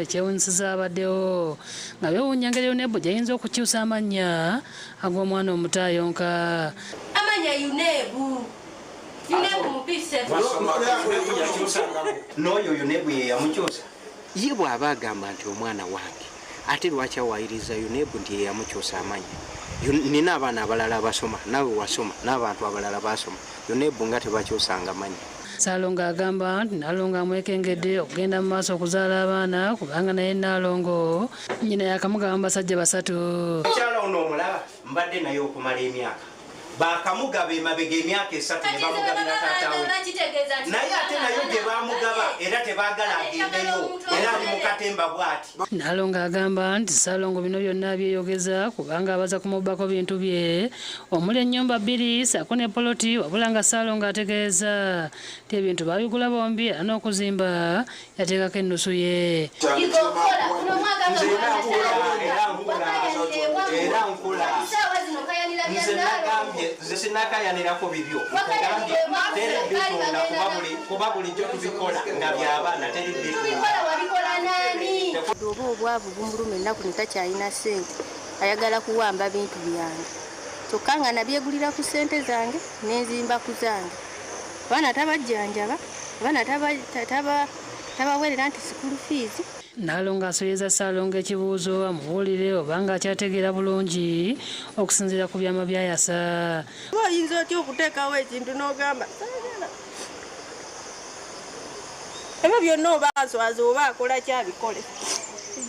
ekyewunyisiza abaddewo nga beewuunya engeri UNEB gy'eyinza okukyusa amannya ag'omwana omuto ayonka. Amanya UNEB. UNEB mu P7. N'oyo UNEB ye yamukyusa? Ye bw'aba agamba nti omwana wange, ate lwaki awaayiriza UNEB nti ye yamukyusa amannya? Nnina abaana abalala abasoma, naawe wasoma, n'abantu abalala baasoma. UNEB nga tebakyusanga mannya. Ssaalongo agamba nti Nnaalongo amwekengedde okugenda mu maaso okuzaala abaana kubanga naye Nnaalongo nnyina yaakamugaba mu basajja basatu. Omukyala ono omulaba? Mbadde naye okumala emyaka. Baakamugaba emabega emyaka esatu ne bamugabira taata we naye ate nayo gye baamugaba era tebaagala agendeyo era ali mu katemba bw'ati. Nnaalongo agamba nti Ssaalongo bino byonna abyeyogeza kubanga abaza kumubbako bintu bye omuli ennyumba bbiri ssaako ne poloti wabula nga Ssaalongo ategeeza nti ebintu baabigula bombi era n'okuzimba yateekako ennusu ye. Era nkola nze nagambye nze sinakayanirako bibyo nkugambye teri bitunda kuba buli kuba bulijjo tubikola nga byabaana teri bitunda. Oba obwavu bumuluma ennaku ne takyalina ssente ayagala kuwamba bintu byange kyokka nga nabyegulira ku ssente zange ne nzimba ku zange. Abaana tabajjanjaba, abaana tabaweerera nti sukulu fiizi. Nnaalongo asoyeza Ssaalongo ekibuuzo amubuulire oba ng'akyategeera bulungi okusinziira ku byama by'ayasa. Oba oyinza otya okuteekawo ekintu n'ogamba saagala ebyo byonna oba aswaza oba akola ki abikole.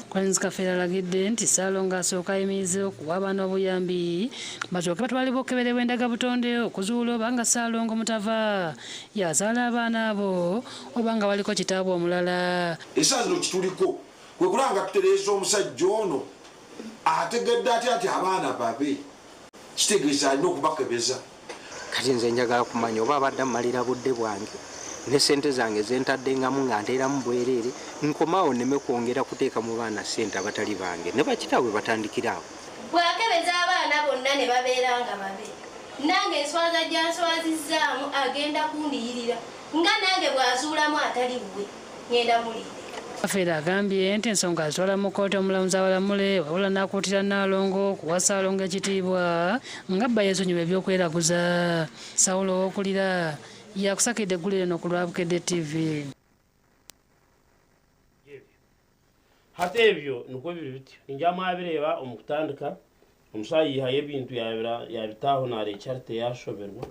Collins Kafeero alagidde nti Ssaalongo asooke ayimirize okuwa abaana obuyambi basooke batwalibwe okukeberebwa endagabutonde okuzuula oba nga Ssaalongo Mutava y'azaala abaana abo oba nga baliko kitaabwe omulala. Essaawa zino kituliko kwe kulaba nga tutereeza omusajja ono ategedde atya nti abaana babe kitegeeza alina okubakebeza. Kati nze njagala kumanya oba abadde ammalira budde bwange ne ssente zange ze ntaddengamu nga nteeramu bwereere nkome awo nneme kwongera kuteeka mu baana ssente abatali bange ne bakitaabwe batandikire awo. Bw'akebeza abaana bonna ne babeera nga babe, nange enswaza gy'answazizzaamu agenda kundiyirira nga nange bw'azuulamu atali wuwe. Ngenda muliyirira. Kafeero agambye nti ensonga azitwala mu kkooti omulamuzi abalamule wabula n'akuutira Nnaalongo okuwa Ssaalongo ekitiibwa nga bba yeesonyiwe eby'okweraguza. Saulo Owokulira y'akusakidde eggulire lino ku lwa Bukedde TV. Hati ebyo nikwo biri bityo. Ningira mwabireeba omu kutandika, omushaho yaihayo ebintu yaabita aho naareeba Charity yaashoberwa,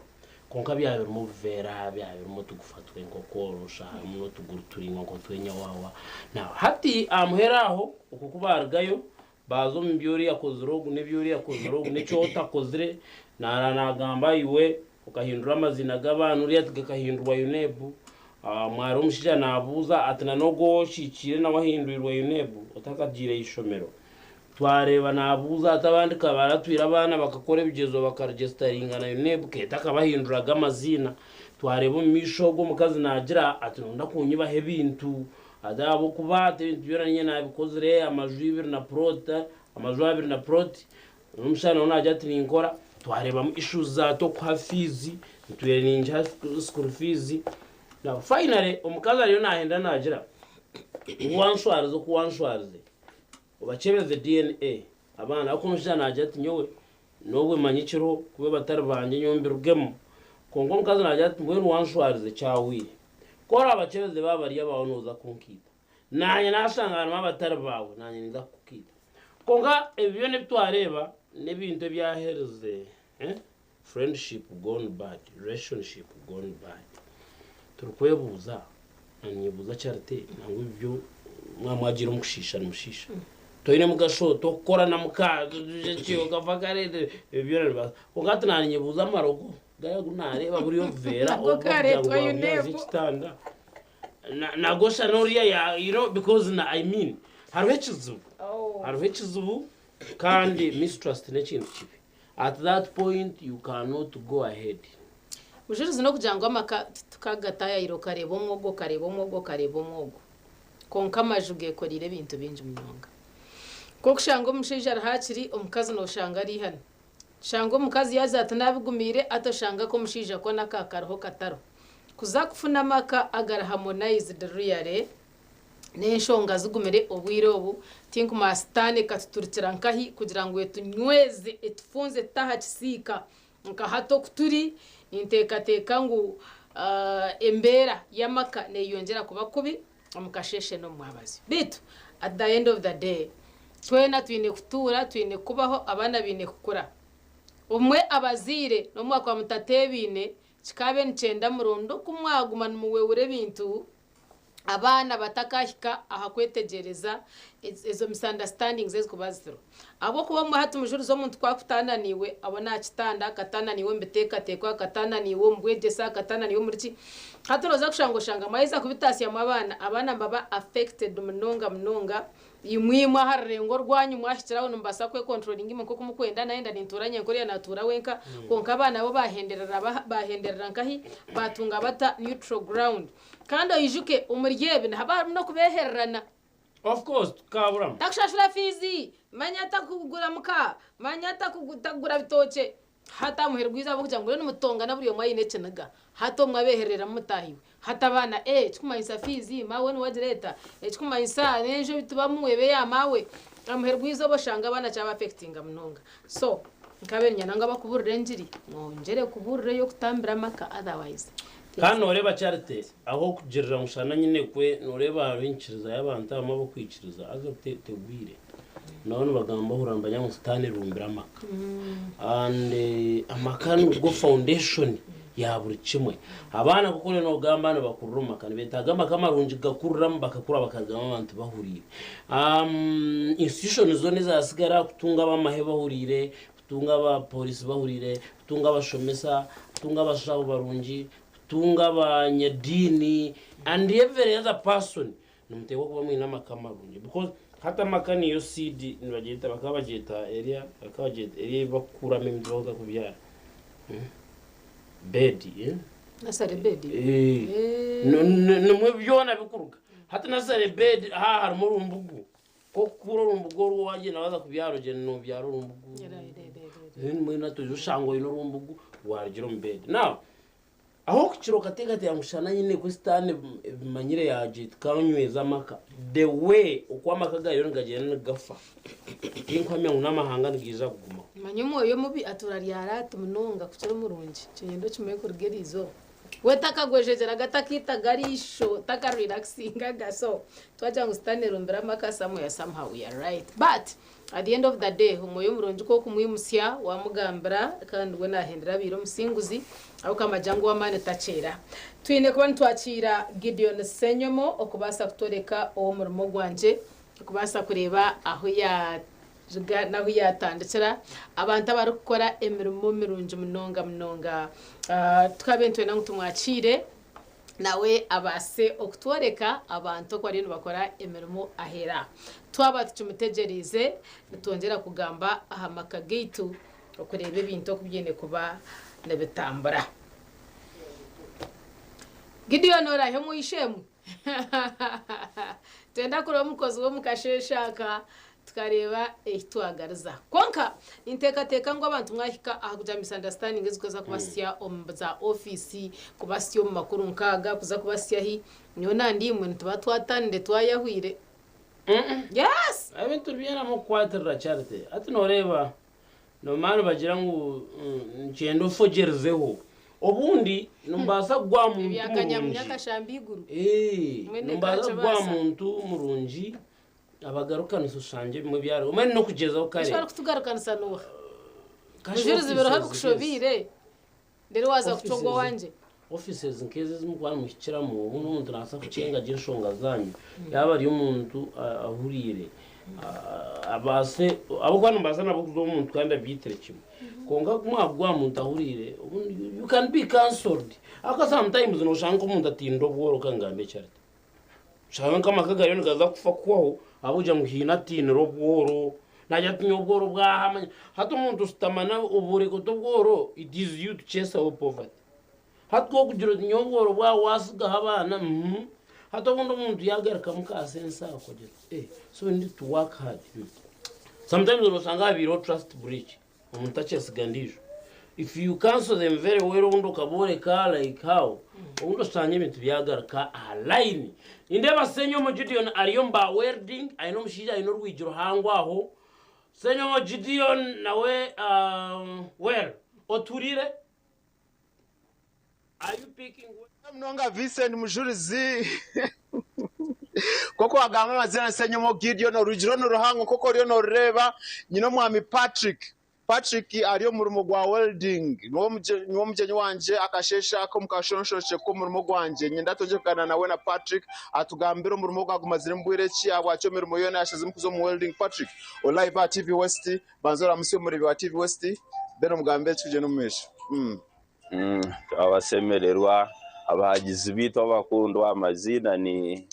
kwonka byaba birimu obuveera, byaba birimu otugufa tw'enkoko, osha harimu n'otuguru turaingwa nk'otw'enyawawa. Now hati aha muheru aho, okwo ku baarugayo, baaza omu bi oriya akozire ogu n'ebi oriya akozire ogu n'eki otakozire, naara naagamba iwe Okahindura amaziina g'abaana oriya ati gakahindurwa UNEB. Mwari omushaija naabuuza ati na n'ogwo ou okiikiire nawe ahindwirwe UNEB otakagiire ishomero. Twareeba naabuuza ati abandi ka baratwire abaana bakakora ebigyezo bakaregisitaringa na UNEB keeta akabahinduraga amaziina. Twareeba omu maisho ogwo omukazi naagira ati nonda kunyibaho ebintu ati ahabw'okuba ati ebintu byona niinye naabikozire amaju ibiri na plot amaju abiri na plot N'omushana nawe naagira ati ninkora, twareebamu issues za tokuha fees, ntwire ningiha school fees. Now finally omukazi ariyo naahenda naagira ngu wanshwarize oku wanshwarize obakyebeze DNA abaana ahabw'okuba omushaija naagira ati nyowe n'obwe manya ekiriho kube batari bangye nyowe mbirugemu. Kwonka omukazi naagira ati mbwenu wanshwarize kyahweire, ku oraabakyebeze baaba bari abaawe nooza kunkiita. Naanye naashanga harimu abatari baawe, naanye ninza kukukiita. Kwonka ebi byona ebi twareeba n'ebintu ebyaherize eh, friendship gone bad, relationship gone bad. Turikwebuuza, na ninyebuuza Charity, nangwa ebi byo mwaba mwagiire omu kushiisha nimushiisha. Toine mugasho, tokukora na muka, ki, okafa kare, ebyo byona nibibaasa. Kwonka hati naanye ninyebuuza amarogo gari agu naareeba buriya obuveera Nago obu barikugira ngu kareetwa bwabyaza UNEB. ekitanda. Nagosha noriya ya you know because na I mean hariho ekizibu hariho ekizibu kandi mistrust n'ekintu kibi at that point you cannot go ahead. Bujurizi n'okugira ngu amaka titukagataayayira okareeba omwe ogu okareeba omwe ogu okareeba omwe ogu. Kwonka amaju geekoreire ebintu bingi munonga. Nk'okushanga omushaija ari hakiri omukazi nooshanga ari hanu. Shanga omukazi yaagira ati naabigumiire ati oshanga ak'omushaija koona aka kariho katariho. Kuza kufuna amaka agari harmonized really N'enshonga zigumire obwire obu, tinkumanya Sitaane ekatuturukira nkahi kugira ngu etunyweze, etufunze etute aha kisiika. Nka hati oku turi, ninteekateeka ngu embeera y'amaka neeyongyera kuba kubi omu kasheeshe n'omu mwabazyo. Beitu at the end of the day, twena twine kutuura, twine kubaho, abaana baine kukura. Obumwe abazaire n'obu mwakuba mutateebaine, kikaabe nikyenda muronde oku mwaguma nimuweewura ebintu, abaana batakahika aha kwetegyereza ezo misunderstandings ezikuba ziriho. Ahabw'okuba obumwe hati mujurizi omuntu ku akutaana naiwe abona aha kitanda, akataana naiwe omu biteekateeko, akataana naiwe omu bwegyese, akataana naiwe omuri ki, hati nooza kushanga oshanga mwaheza kubitaasyamu abaana, abaana nibaba affected munonga munonga. Imwe imwe aha rurengo rwanyu mwahikire aho nimubaasa kwecontrollinga imwe nk'oku murikwenda, nayenda nintuura nyenka oriya naatuura wenka, kwonka abaana bo bahenderera bahenderera nkahi? Baatunga bata neutral ground? Kandi oijuke, omuri ebi nihaba harimu n'okubeehererana. Of course, tukaburamu. Takushashura fiizi, manya takugura muka, manya takugura bitookye. Hati aha muheru gw'eizooba ahabw'okugira ngu mbwenu nimutongana buri omwe aine ekiniga, hati omwe abeeherereramu mutaahi we. Hati abaana, ee, ekirikumanyisa fiizi maawe niwe agireeta, ekirikumanyisa n'enju ei tubamu eba eya maawe. Aha muheru gw'eizooba oshanga abaana kyaba affectinga munonga. So, nkabaire niinyenda ngu abarikubuurira engiri mwongyere kubuurira ey'okutambira amaka otherwise. Kandi nooreeba Charity, ah'okugirira ngu shana nyine kwe, nooreeba hariho enyikiriza y'abantu abamwe ab'okwikiriza haza tegwire. Nabo nibagamba ohurira nibamanya ngu sitaane erumbire amaka. And amaka nigo foundation ya buri kimwe. Abaana nk'oku oriyo noogamba nibakurira omu maka, nibeetaaga amaka marungi kugakuriramu bakakura bakarugamu abantu bahuriire. Institutions zoona ezaatsigara kutunga ab'amahe bahuriire, kutunga abapoorisi bahuriire, kutunga abashomesa, kutunga abashaho barungi, kutunga abanyadiini and every other person nimuteekwa kuba mwine amaka marungi because hati amaka niyo seed nibagyeta bakaba bagyeta eriya bakaba bagyeta eriya ei bakukuramu emiti bakuza kubyara bed eh? Nursery bed? Eh. Nimwo byona bikuruga. Hati nursery bed haaba harimu orumbugu Nk'okukura orumbugu orwo wagyenda waaza kubyara ogyenda nobyara orumbugu then mbwenu hati oija oshanga oine orumbugu rwarugire omu bed. Now ah'okukira okateekateeka ngu shana nyine ku sitaane ebimanyire yaagira eti kanyweze amaka, the way oku amaka gariyo nigagyenda nigafa tinkuhamya ngu n'amahanga nigaija kugumaho. Manya omwoyo omubi atuura aryara ati munonga kukira omurungi. Ekyo niinyenda okimanye kuruga eriizooba. We takagwejegyeraga, takaitaga riisho, takarelaxingaga so twagira ngu sitaane erumbire amaka somewhere somehow we are right but at the end of the day omwoyo omurungi ku okumwimutsya wamugambira kandi we nahendera abaire omusinguzi ahabw'okuba amagira ngu ow'amaani takyeera. Twine kuba nitwakiira Gideon Ssenyomo okubaasa kutworeka ow'omurimo gwangye okubaasa kureeba ahu ya Ruga n'ahu yaatandikira abantu abarikukora emirimo mirungi munonga munonga. Tukabe nitwenda ngu tumwakiire nawe abaase okutworeka abantu oku bariyo nibakora emirimo aheera. Twaba tukimutegyereize, nitwongyera kugamba aha maka gaitu okureeba ebintu oku biine kuba nibitambura. Gideon oraahi omu eishe-emwe? Twenda kureeba omukozi w'omu kasheeshe aka tukareeba ehi twagariza. Kwonka ninteekateeka ngu abantu mwahika aha kugira misunderstanding ezikuza kubasya omu za ofiisi, kubasya omu makuru nk'aga, kuza kubasya hi, nyowe na ndiimwe nituba twatanire twayahwire. Yes! Ebintu nibyenda kukwatirira Charity. Hati nooreeba Nomara nibagira ngu nikyenda ofogyerizeho. Obundi nimubaasa kugwa aha muntu Ebya kanyamunyu murungi. akashamba eiguru. Eh, Mbwenu nimubaasa kugwa aha ekakibaasa. muntu murungi abagarukanisa oshangye ebimwe byariho. Mbwenu n'okugyezaho kare. Eki barikutugarukanisa n'oha? Cash Bujurizi biriho offices nk'ezi. bikushobeire reero waaza kucwa ogwo Offices, owangye. offices nk'ezi ezi murikuba nimuhikiramu obundi omuntu naabaasa kukyenga gye enshonga zaanyu yaaba ari omuntu ahuriire abaase ahabw'okuba nimubaasa nabwo kuza omu muntu kandi abyitire kimwe kwonka ku mwakugwa aha muntu ahuriire obundi you can be cancelled ahabw'okuba sometimes nooshanga nk'omuntu atiinire obworo kangambe eki arita. Oshange nk'amaka gariyo nigaza kufa kuhwaho ahabw'okugira ngu haine atiinire obworo, naagira ati nyowe obworo bwaha manya. Hati omuntu oshutama nawe oboreka oti obworo it is you to chase away poverty. Hati ku orikugira oti nyowe obworo bwaha waasigaho abaana uhmm hati obundi omuntu yaagarukamu ka sense ako agira ati eh so we need to work hard. Sometimes noshanga habaireho trust breach, omuntu takyesiga ndiijo. If you counsel them very well obundi okabooreka like how obundi oshanga ebintu byagaruka aha line. Nindeeba Ssenyomo Gideon ari omu ba welding aine omushaija aine orwigi ruhango aho. Ssenyomo Gideon nawe well oturire? Are you picking well? Munonga Vincent Mujurizi Nk'oku wagamba amazina ni Ssenyomo Gideon orwigi rwo niruhango nk'oku oriyo norureeba nyine omwami Patrick Patrick ari omu murimo gwa welding. Niwe mugyenyi wangye akasheeshe aka omu kashonshorekye k'omurimo gwangye. Niinyenda twongye kugaaniira nawe na Patrick atugambire omurimo ogu agumaziremu bwire ki, ahabwaki emirimo yoona yaashaziremu kuza omu welding. Patrick, ori live aha TV West, banza oramutsye omureebi wa TV West then omugambire ekirikugyenda omu maisho. Twabashemererwa abahagizi baitu abakundwa amaziina ni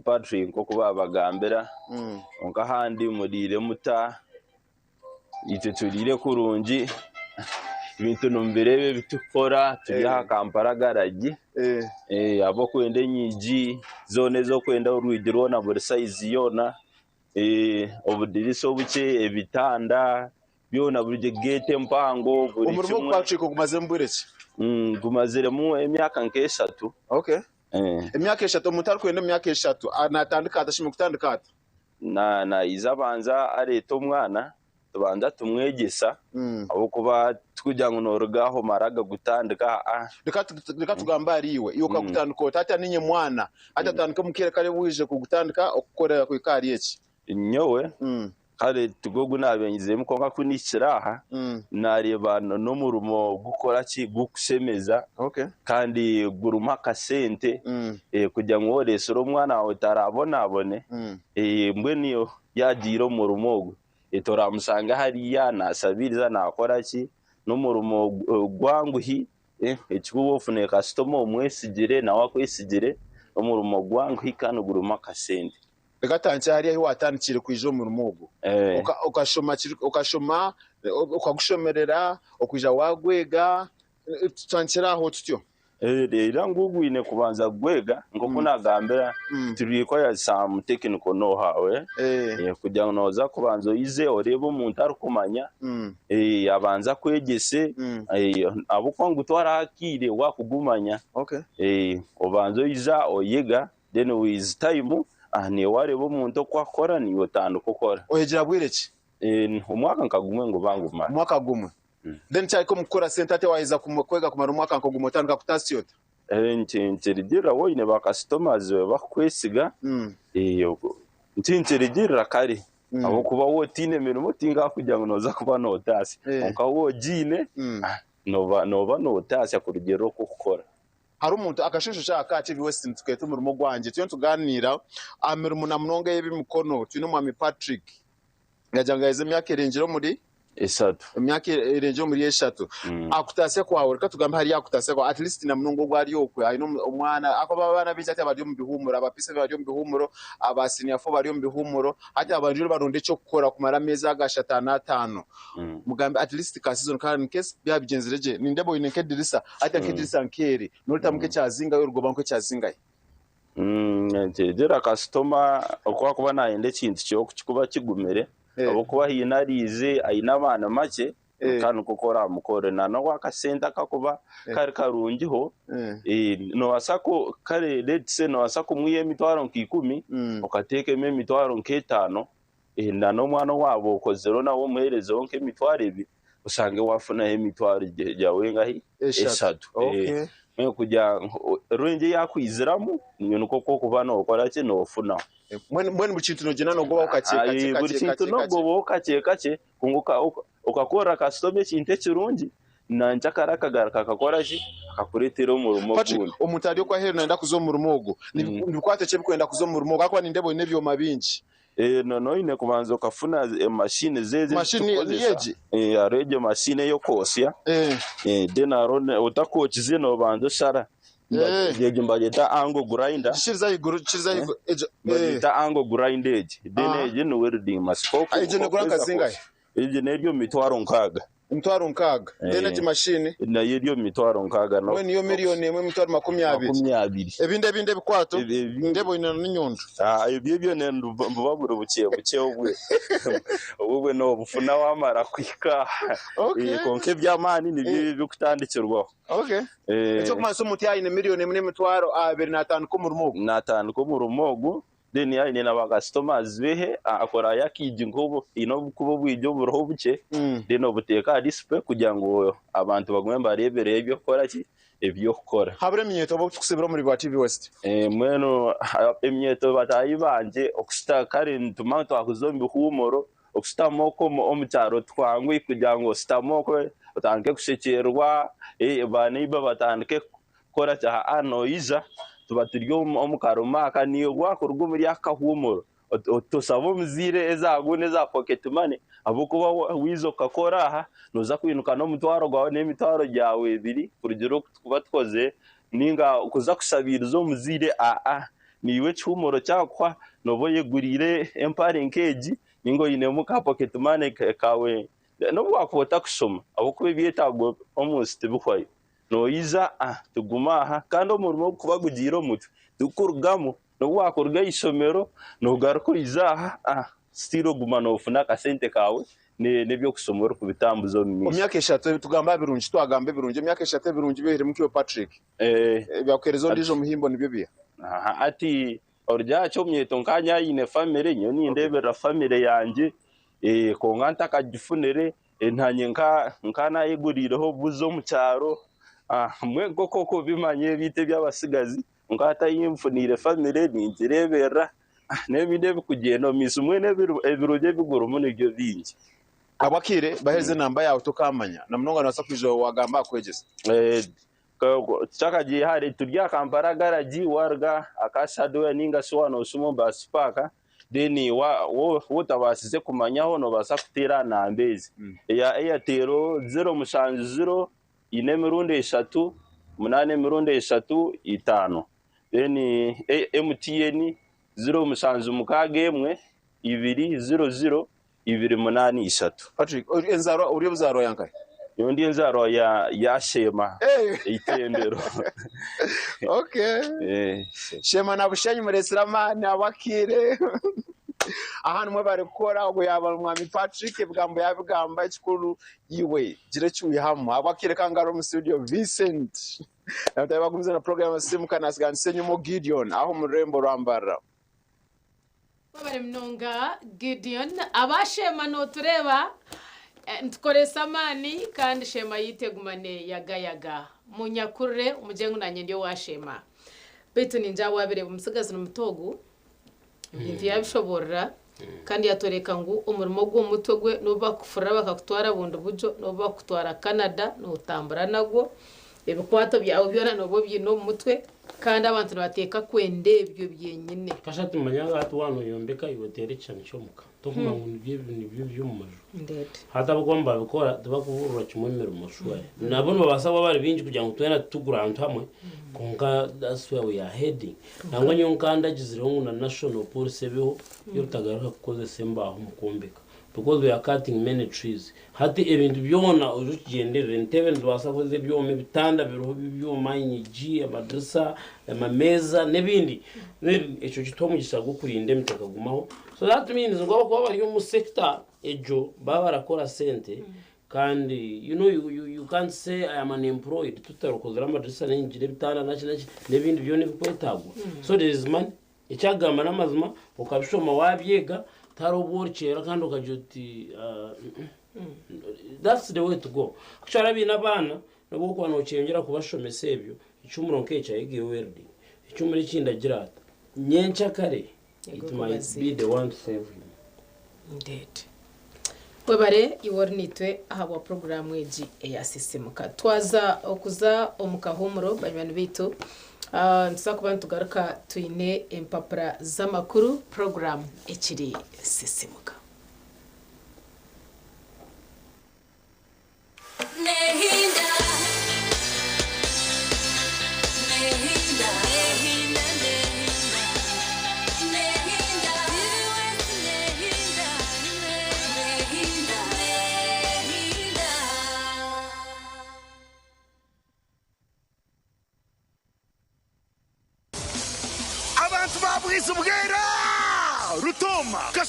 Patrick nk'oku baabagambira kwonka ahandi muriire muta? Itwe turiire kurungi, ebintu nimubireeba ebi turikukora turi aha Kampala garagi, ab'okwenda enyigi zoona ez'okwenda orwigi rwona buri sayizi yoona, obudirisa obukye, ebitanda byona buri geeti empango buri Omurimo ogu kimwe. Patrick ogumaziremu bwire ki? Ngumaziremu emyaka nk'eshatu. Okay. Emyaka eshatu, omuntu arikwenda emyaka eshatu natandika ata? Ashemereire kutandika ata? Naija abanza areeta omwana tubanza tumwegyesa ahabw'okuba tikugira ngu nooruga aha omare agagutandika aa. Reka tugambe ahari iwe, iwe okagutandika ota? Hati niinye mwana, hati atandike omu kaire kare bwije kugutandika okukorera kuhika ahari eki. Nyowe kare tigwo ogu naabaire nyiziremu kwonka ku nihikire aha naareeba n'omurimo gukora ki gukushemeza kandi gurimu akasente kugira ngu waaba oreetsire omwana waawe taraabonabone mbwenu yaagiire omu murimo ogwo toramushanga hariya naashabiiriza naakora ki n'omurimo gwanguhi ekikuru waaba ofunire kasitoma omwesigire nawe akwesigire n'omurimo gwanguhi kandi gurimu akasente. Reka tutandikire hariya ahi waatandikire kwija omu murimo ogu. Okashoma okashoma, okagushomerera, okaija waagwega, tutandikire aho tutyo. Era ngu ogwine kubanza kugwega nk'oku naagambira it requires some technical know how kugira ngu nooza kubanza oize oreebe omuntu arikumanya abanze akwegyese ahabw'okuba nigutwaraho akaire waakugumanya obanze oija oyega Then with time niiwe wareeba omuntu oku akukora niiwe otandika okora. Oyegyera bwire ki? Omwaka nka gumwe nguba ngumara. Omwaka gumwe. Then kyahika omu kukora sente hati waheza kwega kumara omwaka nka gumwe otandika kutaasya ota? Nikirugirira waaba oine ba customers bakukwesiga, nikirugirira kare ahabw'okuba waaba otaine mirimo tinkakugira ngu nooza kuba nootaasya kwonka waaba ogiine nooba nootaasya kurugiirira oku orikukora. Hariho omuntu akashushu aka aha TV West nitukeeta omurimo gwangye. Turiyo nitugaaniira aha mirimo na munonga ey'eby'emikono. Twine omwami Patrick. Yaagira ngu aherize emyaka erengire omuri Eshatu. Emyaka erengire omuri eshatu. Aha kutaasya kwawe, reka tugambe ahari aha kutaasya kwawe, at least na munonga ogu ari okwe aine omwana, ahakuba abaana baingi hati bari omu bihuumuro, aba P7 bari omu bihuumuro, aba senior four bari omu bihuumuro, hati abariyo nibaronda eky'okukora kumara ameezi ago ashatu, ana, ataano. Mugambe at least ka season ka in case byaba bigyenzire gye nindeeba oine nk'edirisa hati nk'edirisa nk'eri noritamu nk'ekyazingayo orugoba nk'ekyazingayo. Nikyegyera kasitoma oku akuba nayenda ekintu kye oku kikuba kigumire ahabw'okuba haine ariize aine amaani makye ka nikwo oku oramukorere na n'obu akasente akakuba kari karungiho nobaasa kare let's say nobaasa kumwiha emitwaro nka ikumi okateekamu emitwaro nk'etaano Na n'omwana owaaba okozireho nawe omuheerezeho nk'emitwaro ebiri, oshange waafunaho emitwaro gyawe engahi? Eshatu. Mbwenu kugira ngu rwengye yaakwiziramu, naiwe nikwo orikuba nookora ki? Noofunaho. Mbwenu buri kintu noogyenda noogobaho kakye kakye Buri kakye kintu kakye. noogobaho kakye kakye kwonka okakorera kasitoma ekintu ekirungi, Nyankyakare akagaruka akakora ki? Akakureetera omurimo Patrick, ogundi. omuntu ari okwo aheeru nayenda kuza omu murimo ogwo. Nibikwate ki ebikwenda kuza omu murimo ogwo? Ahakuba nindeeba oine ebyoma bingi. Noona oine kubanza okafuna emashini ezi Mashini niyo ezitukozesa. egi? Hariho egyo mashini ey'okwosya, then hariho otakookize noobanza oshara. Egyo nibagyeta angle grinder. Kiriza ahaiguru, kiriza ahaiguru. Egyo, Nibagyeta angle grinder egi. Then egi ni welding machine. Egyo neegura nka zingahi? Egyo n'eri omu mitwaro nkaaga. Emitwaro 60. Then egi mashini? Nayo eri omu mitwaro 60. Mbwenu yo 1,000,000 20,000. 20. Ebindi ebindi ebikwato? Nindeeba oine na n'enyondo. Ebyo ebyo nibuba buri bukye bukye obwe. Obwe noobufuna waamara kuhika aha. Kwonka eby'amaani nibyo ebi ebirikutandikirwaho. Eky'okumanyisa omuntu yaaba aine 1,025,000 naatandika omurimo ogu? Naatandika omurimo ogu. Then aine na ba customers behe akorayo akaigi nkobu haine obukuba obwigi oburiho bukye then obuteeka aha display kugira ngu abantu bagume nibareebereyo eby'okukora ki eby'okukora. Habura eminyeeto obu tukusibira omuri bwa TV West. Mbwenu eminyeeto bataahi bangye okushuta kare nitumanya twakuza omu bihuumuro okushutama okwo omu kyaro tikwanguhi kugira ngu oshutame okwo otandike kushekyerwa ba neighbour batandike kukora ki? Aa noija tuba turi omu karuma aka naiwe wakuruga omuri aka kahuumuro tosaba omuzaire eza gundi eza pocket money ahabw'okuba waija okakora aha noza kwinuka n'omutwaro gwawe n'emitwaro gyawe ebiri kurugiirira oku tukuba tukozire ninga kuza kushabiiriza omuzaire aa naiwe ekihuumuro kyakuhwa nooba oyeguriire empare nk'egi ninga oinemu ka pocket money kaawe n'obu wakuba otakushoma ahabw'okuba ebyetaago omu nsi tibihwayo. Noija aha, tuguma aha, kandi omurimo ogu kuba gugiire omu mutwe, tigukurugamu, n'obu waakuruga aha ishomero, noogaruka oija aha, ah, still oguma noofuna akasente kaawe n'eby'okushoma orikubitambuza omu Omu maisho. myaka eshatu, tugambe aha birungi, twagamba ebirungi, emyaka eshatu ebirungi biherimu nk'iwe Patrick, ebyakuheereza ondiijo muhimbo nibyo biha? Aha, hati Orugye aha ky'omunyeeto nkaanye aine famire, nyowe nindeeberera famire yangye kwonka ntakagifunire nanye nka nayeguriireho obubuzi omu kyaro mbwenu nk'oku orikubimanya ebintu eby'abatsigazi kwonka hati ahu nfuniire famire ningireeberera n'ebindi ebirikugyenda omu maisho mbwenu ebirungi ebigurimu nibyo bingi. Ahabw'akaire baheereze enamba yaawe tokaamanya na munonga noobaasa kwija waagamba akwegyese. Tutakagiire hare turi aha Kampala garagi waruga aha Cash Hardware ninga shi waaba noshuma omu bus park then waaba otabaasize kumanyaho nobaasa kuteera aha namba ezi eya Airtel 070 4 8 3 then MTN 076 1 2 00 283. Patrick, enzarwa ori obuzaarwa ya nkahi? Nyowe ndi enzarwa ya ya Sheema eitendero. Okay. Sheema na Bushenyi mureetsire amaani abakaire. Aha nimwe barikukora ogwo yaaba Mwami Patrick ebigambo yaabigamba ekikuru iwe gira eki wihamu. Ahabw'akaire ka ngarura omu studio Vincent na bataahi bagumize na puroguraamu Sisiimuka naatsigaanisa enyima Gideon aha omu rurembo rwa Mbarara. Webare munonga Gideon. Aba Sheema notureeba nitukoresa amaani kandi Sheema yaitu eguma neyagayaga. Munyakurire mugire ngu nanye ndi owa Sheema. Beitu ningira wabireeba omutsigazi ni muto ogu ebintu yabishoborora kandi yatworeka ngu omurimo gw'omutwe gwe nobu bakukufurira bakakutwara bundi buryo nobu bakukutwara Canada notambura nagwo Ebikwato byawe byona nooba obiine omu mutwe, kandi abantu nibateeka kwenda ebyo byenyine. Kasha tumanya ngu hati waaba noyombeka iwe oteera ekishushani ky'omuka tokumanya ngu nibyo ebi nibyo eby'omu maju. Hati ahabw'okuba nibabikora tibakuburira kimwe emirimo surely. Nabo nibabaasa kuba bari baingi kugira ngu twena titugure ahantu hamwe kwonka that's where we are heading. Nangwa nyowe nkandagizireho ngu na national policy ebeho y'obutagaruka kukozesa embaaho omu kwombeka. Because we are cutting many trees. Hati ebintu byona oije okigyenderere, entebe nitubaasa kukozesa ebyoma, ebitanda biriho by'ebyoma, enyigi, amadirisa, amameeza n'ebindi. Then ekyo kituha omugisha gw'okurinda emiti ekagumaho. So that means ngu abakuba bari omu sector egyo baba barakora sente kandi you know you, you, you can't say I am unemployed tutarikozire amadirisa n'enyigi n'ebitanda naki naki n'ebindi byona ebikwetagwa. So there is money. Ekyagamba n'amazima okabishoma wabyega tihariho obu orikyera kandi okagira oti that's the way to go. Actually abaine abaana nobu orikuba nokyeyongyera kubashomesa ebyo, ekyomuro nk'ekyo ayege welding, ekyomuro ekindi agire ata, nyenkyakare it might be the one to save him. Indeed. Webare iwe ori naitwe ahabwa puroguraamu egi eya Sisimuka. Twaza okuza omu kahuumuro banywani baitu, nituza kuba nitugaruka twine empapura z'amakuru, puroguraamu ekiri Sisimuka.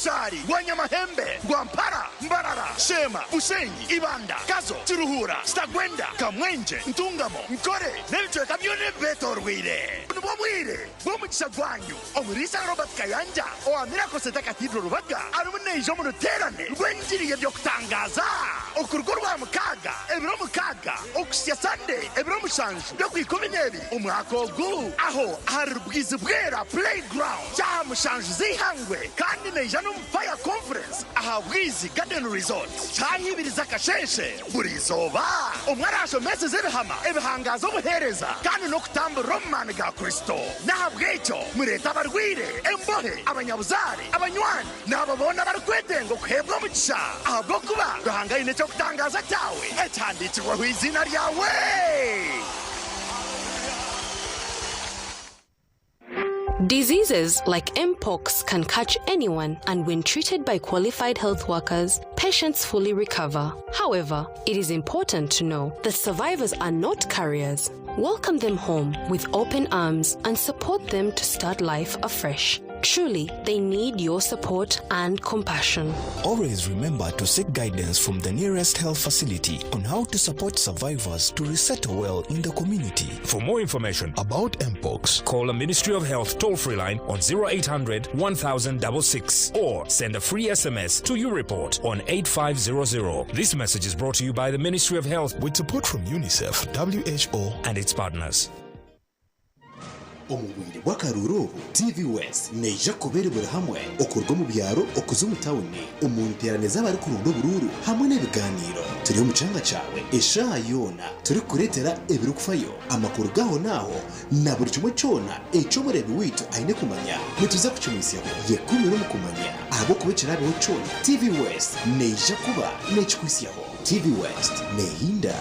Rwabusaari, Rwanyamahembe, Rwampara, Mbarara, Sheema, Bushenyi, Ibanda, Kazo, Kiruhura, Kitagwenda, Kamwengye, Ntungamo, Nkore n'ebicweka byona ebibeetooroire. Obu nibwo bwire bw'omugisha gwanyu. Omuriisa Robert Kayanja owa Miracle Centre Cathedral Rubaga arimu naija omu ruteerane rw'engiri y'eby'okutangaaza okuruga Orwamukaaga ebiro mukaaga okuhitsya Sunday ebiro mushanju by'Okwikumineebiri omwaka ogu aho ahari Rubwizi Bwera Play Ground shaaha mushanju z'eihangwe kandi naija n'omu Fire Conference aha Bwizi Garden Resort shaaha ibiri z'akasheeshe buri izooba. Omwe araashomeseze ebihama ebihangaaza obuheereza kandi n'okutamburira omu maani ga Kristo. N'ahabw'ekyo mureete abarwaire, embohe, abanyabuzaare, abanywani, n'abo boona abarikwetenga okuheebwa omugisha, ahabw'okuba Ruhanga aine eky'okutangaaza kyawe ekihandiikirweho eiziina ryawe. Diseases like mpox can catch anyone, and when treated by qualified health workers, patients fully recover. However, it is important to know that survivors are not carriers. Welcome them home with open arms and support them to start life afresh. Truly, they need your support and compassion. Always remember to seek guidance from the nearest health facility on how to support survivors to resettle well in the community. For more information about Mpox, call the Ministry of Health toll free line on 0800 1066 or send a free SMS to YouReport on 8500. This message is brought to you by the Ministry of Health with support from UNICEF, WHO, and its partners. Omu bwire bw'akaruuru obu, TV West neija kuba eri buri hamwe okuruga omu byaro okuza omu tauni, omu nteerane z'abarikuronda oburuuru hamwe n'ebigaaniiro. Turi omu kyanga kyawe eshaaha yoona turikukureetera ebirikufayo, amakuru g'ahonaaho na buri kimwe kyona eki omureebi waitu aine kumanya. Nituza kukimuhitsyaho. Yekuumire omu kumanya ahabw'okuba ekiraabeho kyona, TV West neija kuba neekikuhitsyaho. TV West neehinda.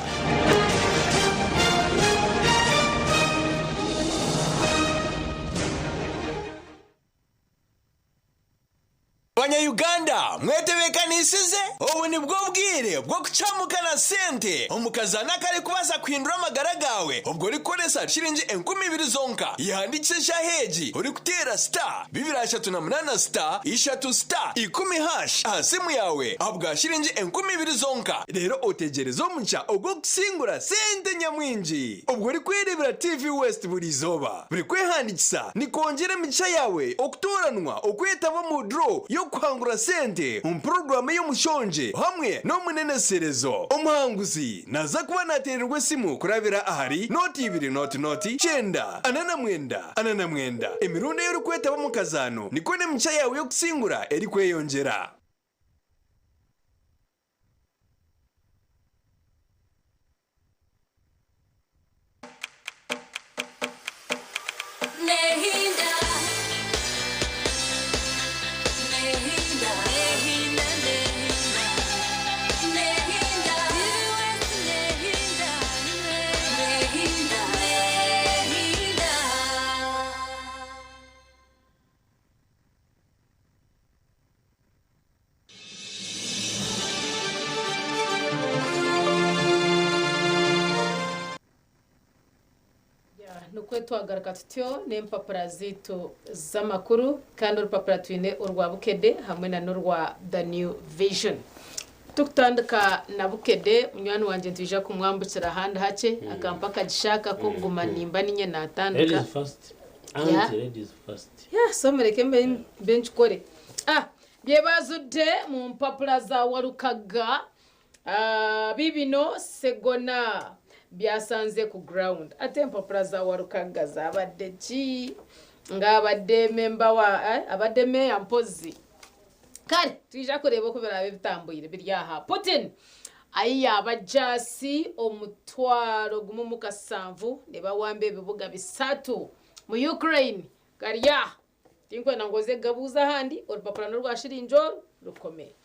Banya Uganda mwetebekanisize? Obu nibwo bwire bw'okucamuka na sente omu kazaano akarikubaasa kuhindura amagara gaawe obwo orikukoresa shiringi 2000 zonka. Yehandiikise eshaaha egi orikuteera star bibiri ashatu na munaana star ishatu star ikumi hash aha simu yaawe ahabwa shiringi 2000 zonka reero otegyereze omugisha ogw'okusingura sente nyamwingi obwo orikwereebera TV West buri izooba. Buri kwehandiikisa nikwongyera emigisha yaawe okutooranwa okwetaba omu draw y'okuhangura sente omu puroguraamu ey'omushongye hamwe n'omuneneserezo. Omuhanguzi naaza kuba naateererwa esimu kurabira ahari nooti ibiri nooti nooti kyenda ana na mwenda ana na mwenda. Emirundi ei orikwetaba omu kazaano nikwo n'emigisha yaawe y'okusingura erikweyongyera. Nikwo twagaruka tutyo n'empapura zaitu z'amakuru kandi orupapura twine orwa Bukedde hamwe na n'orwa The New Vision. Tukutandika na Bukedde, munywani wangye nitwija kumwambukira ahandi hakye akampa akagisha aka k'okuguma nimba ninye naatandika. Ladies first. Auntie, ladies first. Yeah, so mureke mbe mbe nkikore. Ah, bye bazudde mu mpapula za Walukaga ah, bibino Ssegona byasanze ku ground. Ate empapula za Walukaga zabadde ki? Nga abadde memba wa eh, abadde meeya mpozzi. Kare twija kureeba oku biraabe bitambwire biri aha. Putin ayiya abajaasi omutwaro gumwe mu kasanvu nibawamba ebibuga bisatu mu Ukraine. Gari aha. Tinkwenda ngu oze kugabuuza ahandi, orupapura n'orwa shiringi oru rukomire.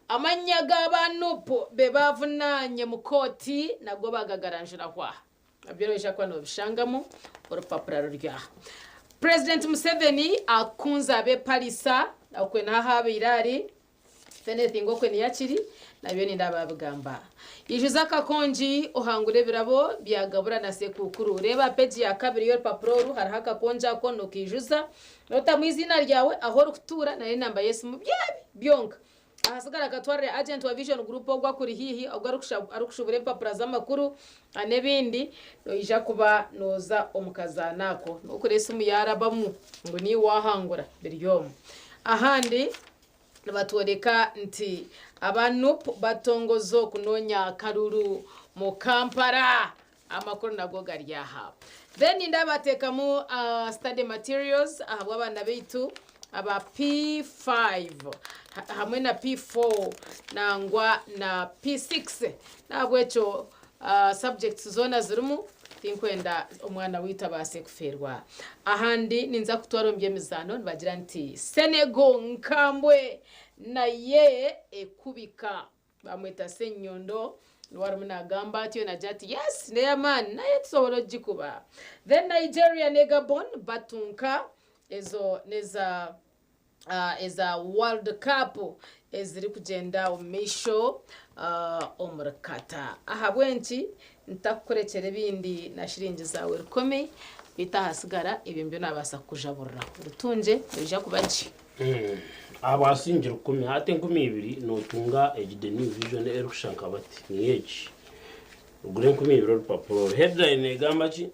Amannya g'aba nup be baavunaanye mu kooti nago baagagaranjuraho aha. Nabyo noija kuba noobishangamu, orupapura ruri aha. Purezidenti Museveni akunze ab'e Pallisa okwe niho ahu abaire ari. If anything okwe niyo akiri nabyo nindeeba babigamba. Ijuza akakongi ohangure ebirabo bya Gabura na Sekuukuru. Reeba aha peegi ya kabiri y'orupapura oru hariho akakongi ako nokaijuza notamu eiziina ryawe, ahu orikutuura na n'enamba y'esimu byebi byonka. Ahasigara akatwarire agent wa Vision Group ogwo akuri haihi ogwo arikushuubura empapura z'amakuru n'ebindi noija kuba nooza omu kazaano ako. Nokura esimu yaarabamu ngu niiwe waahangura biri omu. Ahandi Nibatworeka nti aba nup batongoza okunonya akaruru mu Kampala. Amakuru nago gari aha. Then nindeeba batekamu study materials ahabw'abaana baitu aba P5 hamwe na P4 nangwa na P6. Nahabwekyo Subjects zoona zirimu, tinkwenda omwana waitu abaase kufeerwa. Ahandi ninza kutwara omu by'emizaano nibagira nti Senegal nkambwe naye ekubika. Bamweta Ssenyondo niwe arimu nagamba atyo nagira ati yes n'eyamaani naye tusobola okugikuba. Then Nigeria ne Gabon batunka ezo n'eza eza World Cup ezirikugyenda omu maisho omuri Qatar. Ahabw'enki ntakukurekyera ebindi na shiringi zaawe rukumi beitu ahasigara ebyo nibyo naabaasa kukujaburiraho. Rutungye noija kuba gye. Ahabwa siringi 100 hati 2000 nootunga egi The New Vision erikushusha nka bati. Niyo egi. Ogure 2000 orupapura oru. Headline neegamba ki?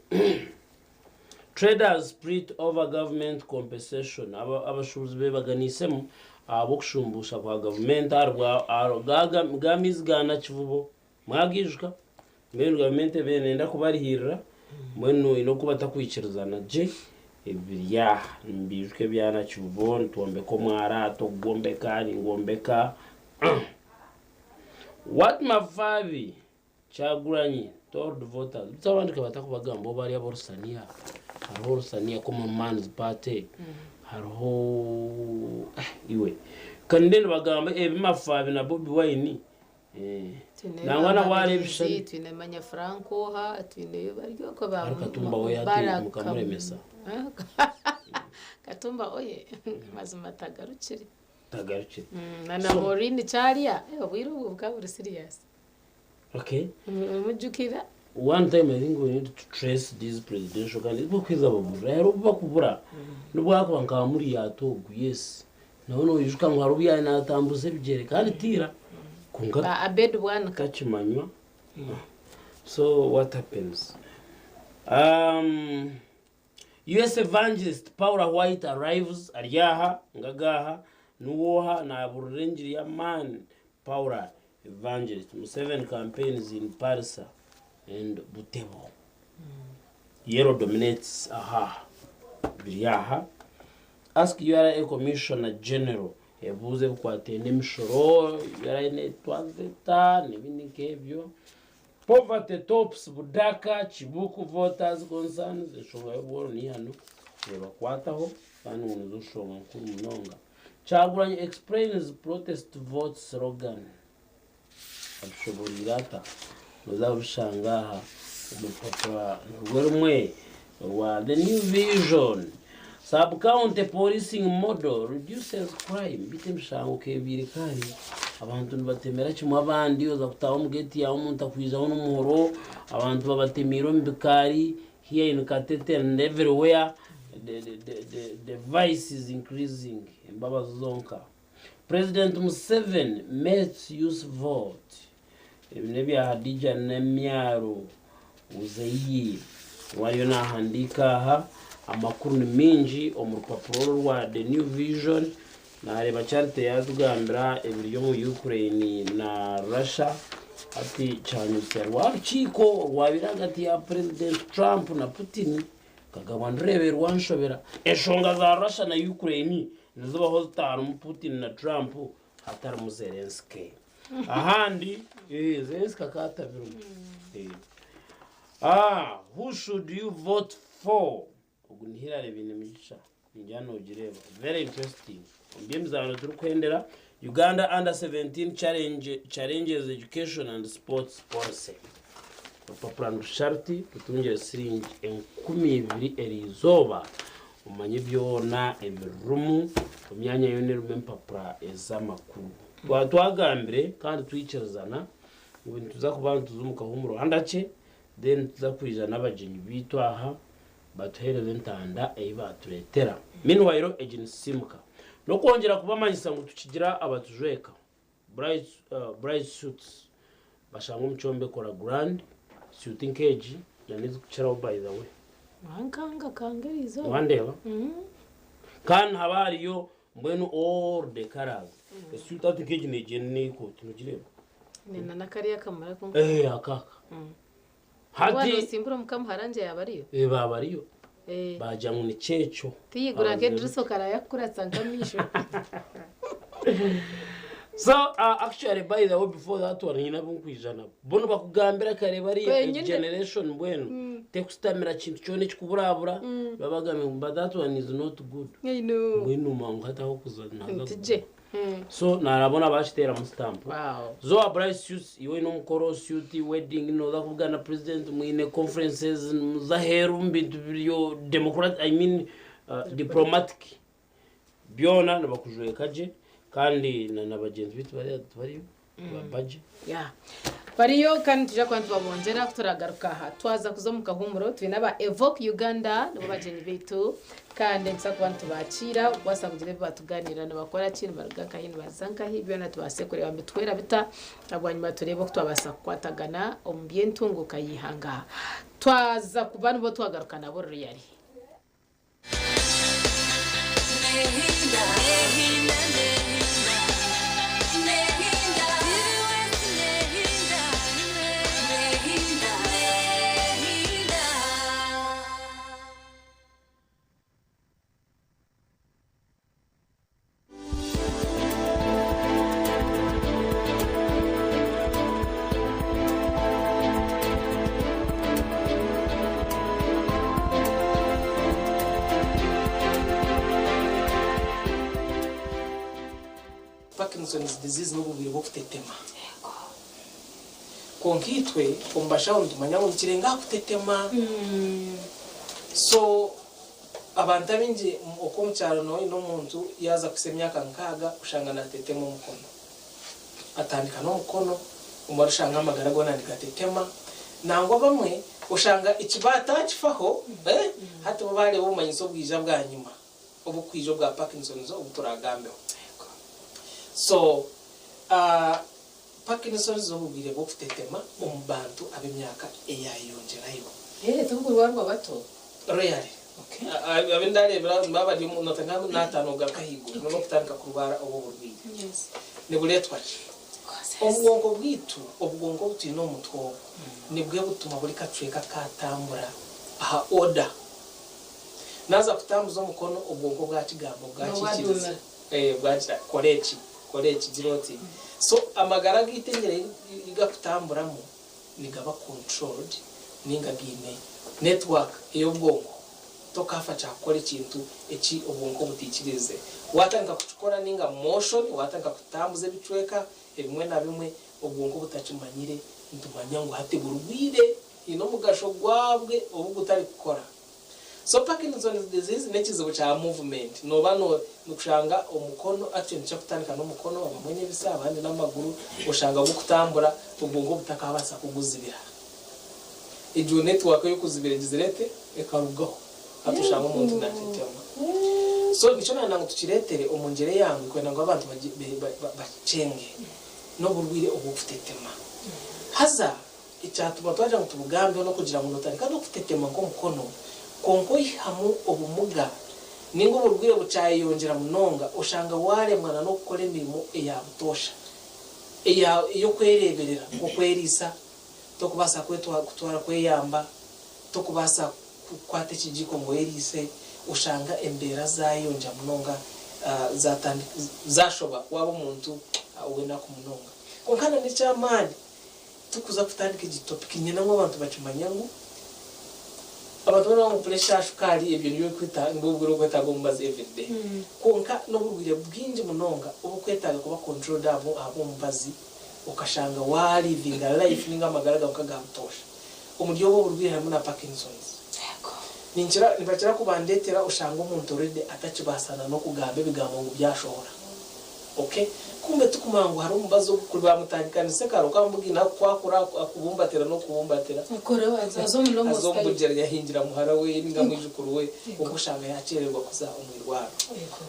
Traders split over government compensation, Abashuubuzi bebaganiisemu ahabw'okushumbuusha kwa gavumenti ahari g'amaizi ga Nakivubo. Mwagaijuka? Mbwenu gavumenti ebaire neyenda kubarihiirira mbwenu oine oku batakwikirizana gye ebiri aha. Nimbiijuka ebya Nakivubo nitwombeka omwara tokugwombeka ningwombeka. What Mafabi Kyagulanyi told voters beitu abandi kabatakubagamba bo bari ab'orusaniya hariho orusaniya common man's party hariho eh iwe kandi nibagamba ebi Mafabi na Bobi Wine eh Twineyo nangwa ba na wareeba Mabirizi, ebishushani twine manya Frank oha, twineyo bari okwo ba Hariho Katumba we hati Baraka mukamuremesa. Katumba oye mazima tagarukire. Tagarukire. Na na So Maureen Kyalya eh obwire obwo bukaba buri serious. Okay. Omujukira. One time I think we need to trace these presidential candidates bokweza babura hariho obu bakubura nobu akuba nka muriya ati ogu yes nawe noijuka ngu hariho obu yaaba natambuza ebigyere kandi tiira kwonka Ba Abed Bwanika. takimanywa so what happens um, US evangelist Paula White arrives ari aha ngaga aha niwe oha naburira engiri y'amaani Paula Evangelist Museveni campaigns in Parisa and Butebo. Yellow dominates aha biri aha. Ask URA Commissioner General ebibuuzo ebikwataine n'emishoro, URA netwaza eta n'ebindi nk'ebyo. Poverty tops Budaka, Kibuku voters concerns, enshonga y'obworo niyo hanu nebakwataho kandi ngu nizo nshonga nkuru munonga. Kyagulanyi explains protest vote slogan. Abishoboreire ata? Noza kubishanga aha omu rupapura nirwo rumwe orwa The New Vision. Sub-county policing model reduces crime. Beitu emishango keebaire kare abantu nibatemera kimwe abandi, oza kutaaha omu geeti yaawe omuntu akwijaho n'omuhoro, abantu babatemiire omu bikaari, here in Katete and everywhere the, the, the, the, the vice is increasing. Embabazi zonka. President Museveni makes youth vote. Ebi n'ebya Hadija Namyaro Uzair niwe ariyo nahandiika aha. Amakuru ni maingi omu rupapura oru orwa The New Vision. Nareeba Charity yatugambira ebiri omu Ukraine na Russia. Hati kyanyutsya rwa rukiiko orwabaire ahagati ya President Trump na Putin Nkagabwa ndireeba erwanshobera. Enshonga za Russia na Ukraine nizibaho zitarimu Putin na Trump hatarimu Zelensky. Ahandi eh, Zelensky akaba atabirimu. Eh. Ah, who should you vote for? Ogu ni Hillary Bainemigisha. Ningira nogireeba. Very interesting. Omu by'emizaano turikuhendera, Uganda under 17 challenge, challenges education and sports policy. Orupapura nirushusha ruti, Rutungire siringi 2000 eriizooba omanye byona ebirurimu, omu myanya yoona erimu empapura ez'amakuru. Twaba twagambire kandi twikirizana ngu nituza kuba nituza omu kahuumuro handakye, then nituza kwija n'abagyenyi baitu aha batuheereze entanda ei baatureetera. Meanwhile egi nisisiimuka. N'okwongyera kubamanyisa ngu tukigira abatujweka, Bright, Bright Suits, bashangwa omu kyombeko La Grande, suit nk'egi na n'ezikukiraho by the way. Wankanga kanga eriizooba. Wandeeba? Kandi haba hariyo mbwenu all the colours. Esuit hati nk'egi neegyenda n'ekooti nogireeba? Nina nakariya akamara konka. Eh, akaka. Hati Hati osimbura omuka muharangye yaba ariyo. eh, baaba bariyo. Eh. Baagira ngu nikyekyo. Tiyigura nk'edirisa okaraya kukuratsa nk'amaisho. So uh, actually by the way before that one nyina bunkwija nabo. Bo nibakugambira kare bariya a Kwenyine. generation mbwenu tekusitamira kintu kyona ekikuburabura babagambira ngu but that one is not good. I know. Mbwenu mangu hati aho kuza naza Ntije. So narabona bakiteeramu stamp. Wow. Zoa bright suits iwe n'omukoro suit wedding noza kuvugana na president mwine conferences muza aheeru omu bintu biriyo democrat I mean diplomatic byona nibakujweka gye kandi na na bagyenzi baitu bariya tibariyo babaje. Yeah. Bariyo kandi nitwija kuba nitubabongyera kuturagaruka aha twaza kuza omu kahuumuro twine aba Evoke Uganda nibo bagyenyi baitu kandi nituza kuba nitubakiira kubaasa kugira ebi batuganira nibakora ki nibaruga nkahi nibaza nkahi byona tubaase kureeba nibituhwera bita na bwanyima tureebe oku twabaasa kukwatagana omu by'entunguuka y'eihanga twaza kuba nibo twagaruka nabo ruriyari. Parkinson's disease n'oburwaire bw'okutetema. Kwonka itwe omu bashaho nitumanya ngu nikirenga aha kutetema. So abantu abaingi okwo omu kyaro nooyenda omuntu yaaza kuhitsya emyaka nkaaga oshanga naatetema omukono. Atandika n'omukono omara oshanga amagara goona nigatetema. Nangwa abamwe oshanga eki baataakifaho hati bo baareeba obumanyiso obwija bwanyima. Obukwija obwa Parkinson's obu turagambeho. So Parkinson's n'obubwire bw'okutetema omu bantu ab'emyaka eyayeyongyerayo. Eh, tibukurwarwa bato? Rarely. Abu ndareebera nibaba bari omu nota nka n'ataano kugaruka ahaiguru nibo barikutandika kurwara obu oburwaire. Nibureetwa ki? Obwongo bwaitu, obwongo obu twine omu mutwe obu, nibwo butuma buri kacweka kaatambura aha order. Naaza kutambuza omukono obwongo bwakigamba bwakiikiriza bwagira kora eki, kora eki, gira oti. So amagara gaitu engyera ei garikutamburamu nigaba controlled nainga gaine network ey'obwongo. Tokaafa kyakukora ekintu eki obwongo butaikiriize. Waatandika kukikora nainga motion, waatandika kutambuza ebicweka ebimwe na bimwe obwongo butakimanyire, nitumanya ngu hati burwaire haine omugasho gwabwe obu gutarikukora. So Parkinson's disease n'ekizibu kya movement noba no nikushanga omukono actually nikikira kutandika n'omukono abamwe n'ebisa abandi n'amaguru oshanga gukutambura obwongo butakabasa kuguzibira egyo network ey'okuzibira egizire ete ekarugaho hati oshanga omuntu natetema so nikyo nayenda ngu tukiretere omu ngyera eyangu kwenda ngu abantu bakikyenge n'oburwaire obw'okutetema haza Ekyatuma twagira ngu tubugambeho n'okugira ngu notandika n'okutetema nk'omukono, kwonka oihamu obumuga ninga oburwaire bukyayeyongyera munonga oshanga waremwa na n'okukora emirimo eya butoosha eya ey'okwereeberera nk'okweriisa, tokubaasa kutwara kweyamba, tokubaasa kukwata ekigiiko ngu oyeriise, oshanga embeera zayeyongyera munonga zatandika zashoba waaba omuntu ow'enaku munonga. Kwonka na n'eky'amaani Tukuza kutandika egi topic niinyenda ngu abantu bakimanye ngu abantu boona ngu pressure, shukaari ebyo nibyo nibwo burwaire obukwetaaga omubazi everyday kwonka n'oburwaire bwingi munonga obukwetaaga kuba controlled ahabw'omubazi okashanga wa livinga life ninga amagara gaawe nka aga butoosha. Omuri obwo oburwaire harimu na Parkinson's. Ninkira nibakira kubandetera oshanga omuntu already atakibaasa na n'okugamba ebigambo ngu byashohora. Okay kumbe tikumanya ngu hariho omubazi ogu kuri bamutandikanise kare okamubugina akukwakura akubumbatira n'okubumbatira Aza omu normal aza omu style. bugyere yahingira muhara we ninga mwijukuru we obwo oshanga yakyererwa kuza omu irwariro.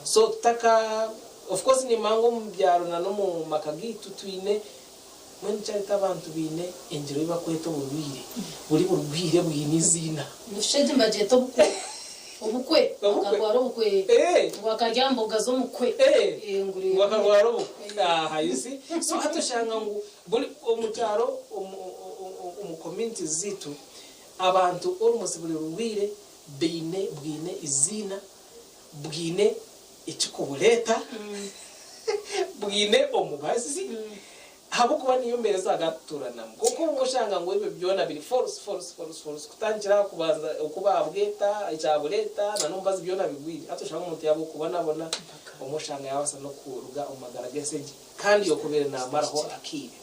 So tutaka of course nimanya ngu omu byaro na n'omu maka gaitu twine mbwenu kyareta abantu baine engyero ei bakweta oburwaire buri burwaire bwine eiziina. Nishusha egi nibagyeta obukwe. Obukwe. Akarwara obukwe. Ngu akarya mboga z'omukwe. Ngu Ngu akarwara obukwe. Aha you see. So hati oshanga ngu buri omu kyaro omu communities zaitu abantu almost buri rurwaire baine bwine eiziina, bwine ekikubureeta, bwine omubazi. Ahabw'okuba niyo mbeera ezi agatuturanamu. Kwonka obumwe oshanga ngu ebyo byona biri false, false, false, false. Kutandikira aha kubanza oku baabweta, ekyabureeta, na n'omubazi byona bigwire. Hati oshanga omuntu yaaba okubonabona, obumwe oshanga yaabaasa n'okuruga omu magara g'ensi egi kandi okubaire naamaraho akaire.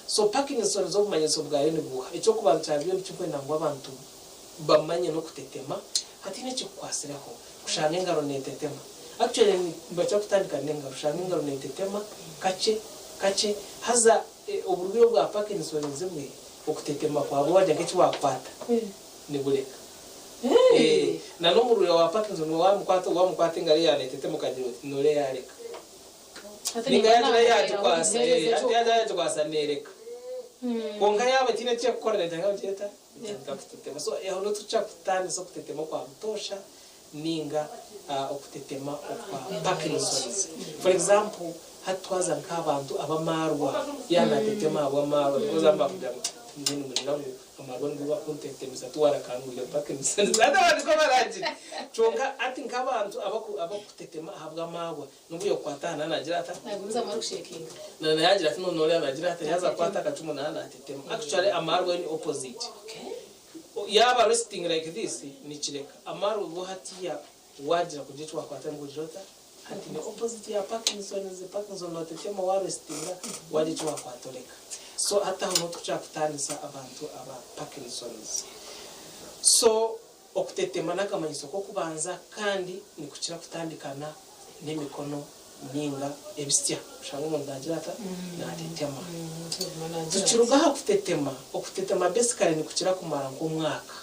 So Parkinson's obumanyiso bwayo ni buuha? Eky'okubanza kya byona eki ndikwenda ngu abantu bamanye n'okutetema. Hataine ekikukwatsireho, kushanga engaro neetetema. Actually nibakira kutandika n'engaro, oshanga engaro neetetema kakye kakye haza oburwaire obwa Parkinson's bwe okutetema kwabwo wagira nk'eki waakwata nibureka. Na n'omurwaire wa Parkinson waamukwata waamukwata engaro ye yaaba neetetema okagira oti nooreeba yaareka. Ninga yaagira yaagikwatsa, hati yaagira yaagikwatsa neereka. Kwonka yaaba etaine eki erikukora neetandika kugira eta? Neetandika kutetema. So aho niho turikukira kutaanisa okutetema okwa butoosha ninga okutetema okwa Parkinson's. For example, hati twaza nk'abantu ab'amaarwa, yaaba naatetema ahabw'amaarwa, because abamwe baakugira ngu mbwenu nimugira ngu amaarwa nigo gakuntetemesa, tiwarakangwire Parkinson's. Hati abantu nikwo baraagira. Kyonka hati nk'abantu abakutetema ahabw'amaarwa, n'obu yaakukwata aha naagira ata? Naagumizamu arikushekinga. Na yaagira ati noona oriya naagira ata, yaaza kukwata akacumu naaba naatetema. Actually amaarwa ni opposite. Yaaba resting like this nikireka amarwe go hatiya wagira kugira eki wakwata ngu ogira ota hati ni opposite ya Parkinson's, Parkinson notetema wa restinga wagira eki wakwata oreka so hati aho niho tukukira kutaanisa abantu aba Parkinson's so okutetema nakamanyiso kokubanza kandi nikukira kutandikana n'emikono ninga ebitsya oshanga omuntu nagira ata natetema. Tukiruga aha kutetema, okutetema basically nikukira kumara nk'omwaka